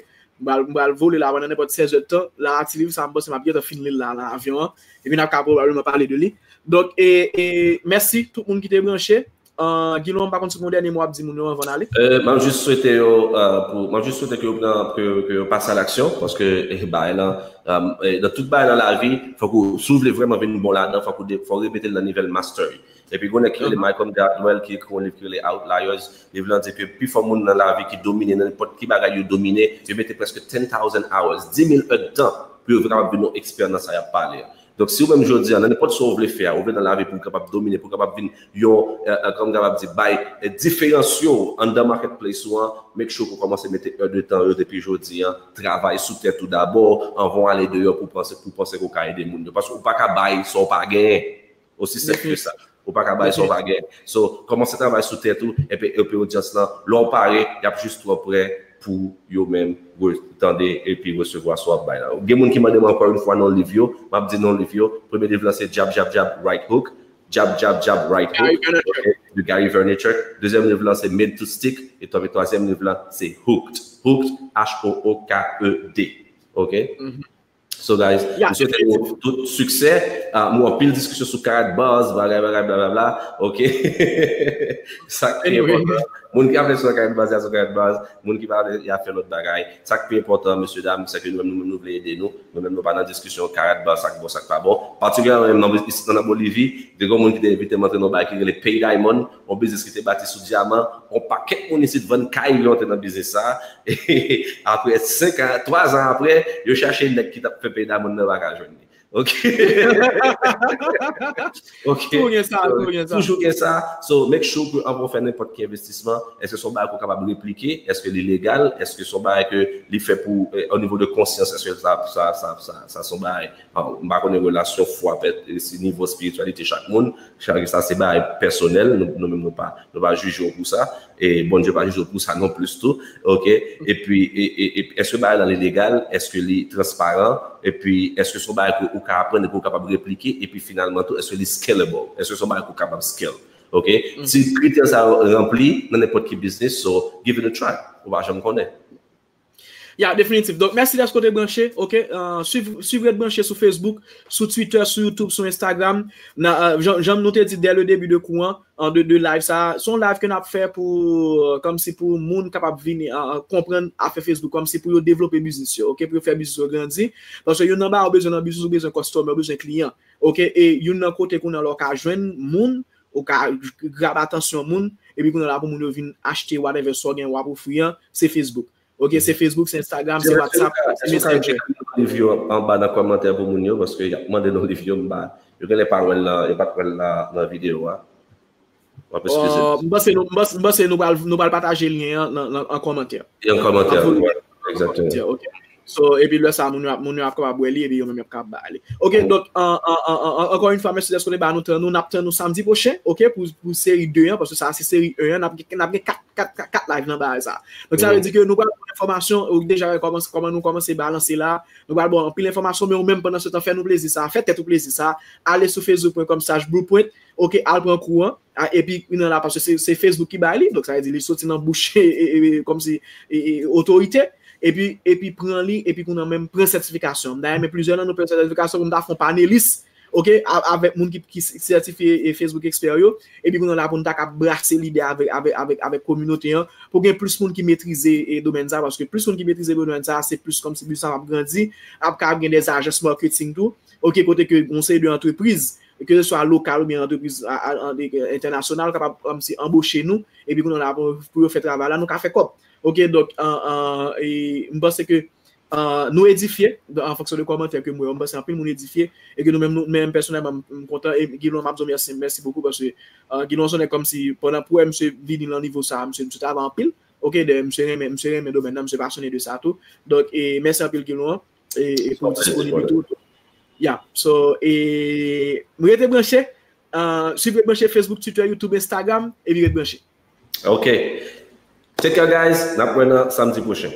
m pral, m pral vole la pandan nenpòt sèz èdtan, la, ti liv sa, m panse m ap gentan fin li l la, nan avyon an, epi n ap ka pwobableman pale de li. Donk, e, e, mèsi tout moun ki te branche. Ah, Guilo, m pa konn si w gen yon dènye mo w ap di moun yo anvan n ale. Euh, m ap jis swete yo, euh, pou, m ap jis swete ke yo pran, ke, ke yo pase a laksyon, paske, eh, bagay lan, euh, eh, nan tout bagay nan lavi, fòk ou, si w vle vrèman vin bon ladan, fòk ou de, fòk ou repete l nan nivo mastery. Epi, gon nèg ki rele Malcolm Gladwell, ki ekri yon liv ki rele Outliers. Liv lan di ke pifò moun nan lavi ki domine, nan nenpòt ki bagay yo domine, yo mete prèske ten thousand hours, dis mil èdtan, pou yo kapab vin yon ekspè nan sa y ap pale a. Donk, si ou menm jodi a, nan nenpòt sa ou vle fè a, ou vle nan lavi pou w kapab domine, pou w kapab vin yon, eh, eh, kòman m kapab di, bay, eh, diferansye w anndan marketplace ou an, make sure ke w kòmanse mete èdtan yo depi jodi a, travay sou tèt ou dabò, anvan w ale deyò pou w panse, pou w panse ke w ka ede moun yo. Paske ou pa ka bay sa w pa genyen. Osi senp ke sa. Ou pa ka bay sa w pa genyen. So, kòmanse travay sou tèt ou, epi, epi odyans lan, lè w pare, y ap jis twò prè pou yo menm re-, tande epi resevwa sa w ap bay la. Gen moun ki mande m ankò yon fwa non liv yo, m ap di non liv yo. Premye liv lan se Jab, Jab, Jab, Right Hook. Jab, Jab, Jab, Right Hook. Gary Vaynerchuk. Ok, de Gary Vaynerchuk. Dezyèm liv lan se Made to Stick. E twa-, twazyèm liv lan se Hooked. Hooked, H O O K E D. Ok? So, guys, m swete nou tout siksè. Ah, m wè anpil diskisyon sou Karat Bars, bagay, bagay, blablabla. Ok. Sa k pi enpòtan. Moun ki ap fè sou Karat Bars, y a sou Karat Bars. Moun ki pa vle, y a fè lòt bagay. Sa k pi enpòtan, mesye dam, se ke nou menm, nou menm, nou vle ede nou. Nou menm, nou pa nan diskisyon Karat Bars, sa k bon, sa k pa bon. Patikilyèman, menm nan, isit nan Bolivi, te gen yon moun ki te envite m antre nan yon bagay ki rele Pay Diamond. Yon biznis ki te bati sou dyaman, yon pakèt moun isit vann kay yo antre nan biznis sa. Apre senk an, twa zan apre, yo chache nèg ki t ap fè Pay Diamond nan, yo pa ka jwenn li. Ok. Ok. Toujou gen sa, toujou gen sa. Toujou gen sa. So, make sure ke anvan w fè nenpòt ki envestisman, èske se yon bagay ke w kapab replike? Èske li legal? Èske se yon bagay ke li fè pou, eh, o nivo de konsyans, èske sa, sa, sa, sa, sa se yon bagay Ah, m pa konnen relasyon fwa, pè-, si nivo espirityalite chak moun, chak sa se bagay pèsonèl, nou, nou menm nou pa, nou pa jije w pou sa, e Bondye pa jije w pou sa non plis tou, ok? Epi, e, e, e, èske bagay la li legal? Èske li transparan? Epi, èske se yon bagay ke ou ka aprann epi ou kapab replike? Epi finalman tou, èske li scalable? Èske se yon bagay ke ou kapab scale? Ok? Si kritè sa yo ranpli nan nenpòt ki biznis, so give it a try. Ou pa janm konnen. Ya, definitif. Donk, mèsi dèske w te branche, oke? Euh, swiv, swiv Ret Branche sou Facebook, sou Twitter, sou YouTube, sou Instagram. Nan, euh, jan, jan nou te di dès le début de kou an, an de, de live sa, se yon live ke n ap fè pou, euh, kòmsi pou moun kapab vini, euh, euh, konprann afè Facebook, kòmsi pou yo devlope biznis yo, oke? Pou yo fè biznis yo grandi. Paske youn nan bagay ou bezwen nan biznis, ou bezwen customer, ou bezwen kliyan, oke? E youn nan kote kounye a la ou ka jwenn moun, ou ka grab atansyon moun, epi kounye a la pou moun yo vin achte whatever sa w gen w ap ofri an, se Facebook. Oke, se Facebook, se Instagram, se WhatsApp, se Messenger. Liv yo anba nan kòmantè pou moun yo, paske y ap mande nou liv yo, m pa, yo genlè pa wè l nan, yo pa t wè l nan, nan videyo a. M ap eskize. Euh, m panse nou, m panse, m panse nou pral, nou pral pataje lyen an nan, nan, an kòmantè. E an kòmantè, wi, egzakteman. Oke. So, epi lè sa, moun yo ap, moun yo ap kapab wè li, epi yo menm y ap kapab ba li. Oke, donk, an, an, an, an, ankò yon fwa, mèsi dèske w te ba nou tan nou, n ap tann nou samdi pwochen, oke, pou, pou seri de an, paske sa se seri en an, n ap, n ap gen kat kat, kat, kat live nan bagay sa. Donk, sa vle di ke nou pral pran enfòmasyon, ou deja wè kòman, kòman nou kòmanse balanse la. Nou pral ba w anpil enfòmasyon, men ou menm pandan se tan, fè nou plezi sa, fè tèt ou plezi sa. Ale sou facebook.com slash blueprint, oke, al pran kou an. A, epi, kounye a la, paske se, se Facebook ki bay li, donk sa vle di li soti nan bouch, e, e, e, kòmsi, e, e, otorite, epi, epi pran li, epi kounye a menm pran sètifikasyon. Dayè, men plizyè nan nou pran sètifikasyon pou nou ta fè yon panelis, oke, a-, avèk moun ki, ki sètifye, e, Facebook Expert yo, epi kounye a la pou nou ta ka brase lide avèk, avèk, avèk, avèk kominote an, pou gen plis moun ki metrize, e, domèn sa, paske plis moun ki metrize domèn sa, se plis kòmsi biznis la ap grandi, ap ka gen dè ajans marketing tou, oke, kote ke yon seri de antrepriz, ke se swa lokal oubyen antrepriz a, a, a, entènasyonal, kapab kòmsi anboche nou, epi kounye a la pou, pou yo fè travay la, nou ka fè kòb. Oke, donk, an, an, e, m panse ke, euh, nou edifye, an fonksyon de kòmantè ke m wè yo, m panse anpil moun edifye, e ke nou menm, nou, menm pèsonèlman, m, m kontan, e Guilon, m ap di w mèsi, mèsi bokou, paske, euh, Guilon se yon nèg kòmsi, pandan pou wè misye vini nan nivo sa, misye, misye travay anpil, oke, dayè, misye renmen, misye renmen domèn nan, misye pasyonnen de sa tou, donk, e mèsi anpil Guilon, e, e pou disponibite ou tou. Ya, so, e, rete branche, euh, swiv Ret Branche Facebook, Twitter, YouTube, Instagram, epi ret branche. Ok. Take care, guys. N ap wè nan samdi pwochen.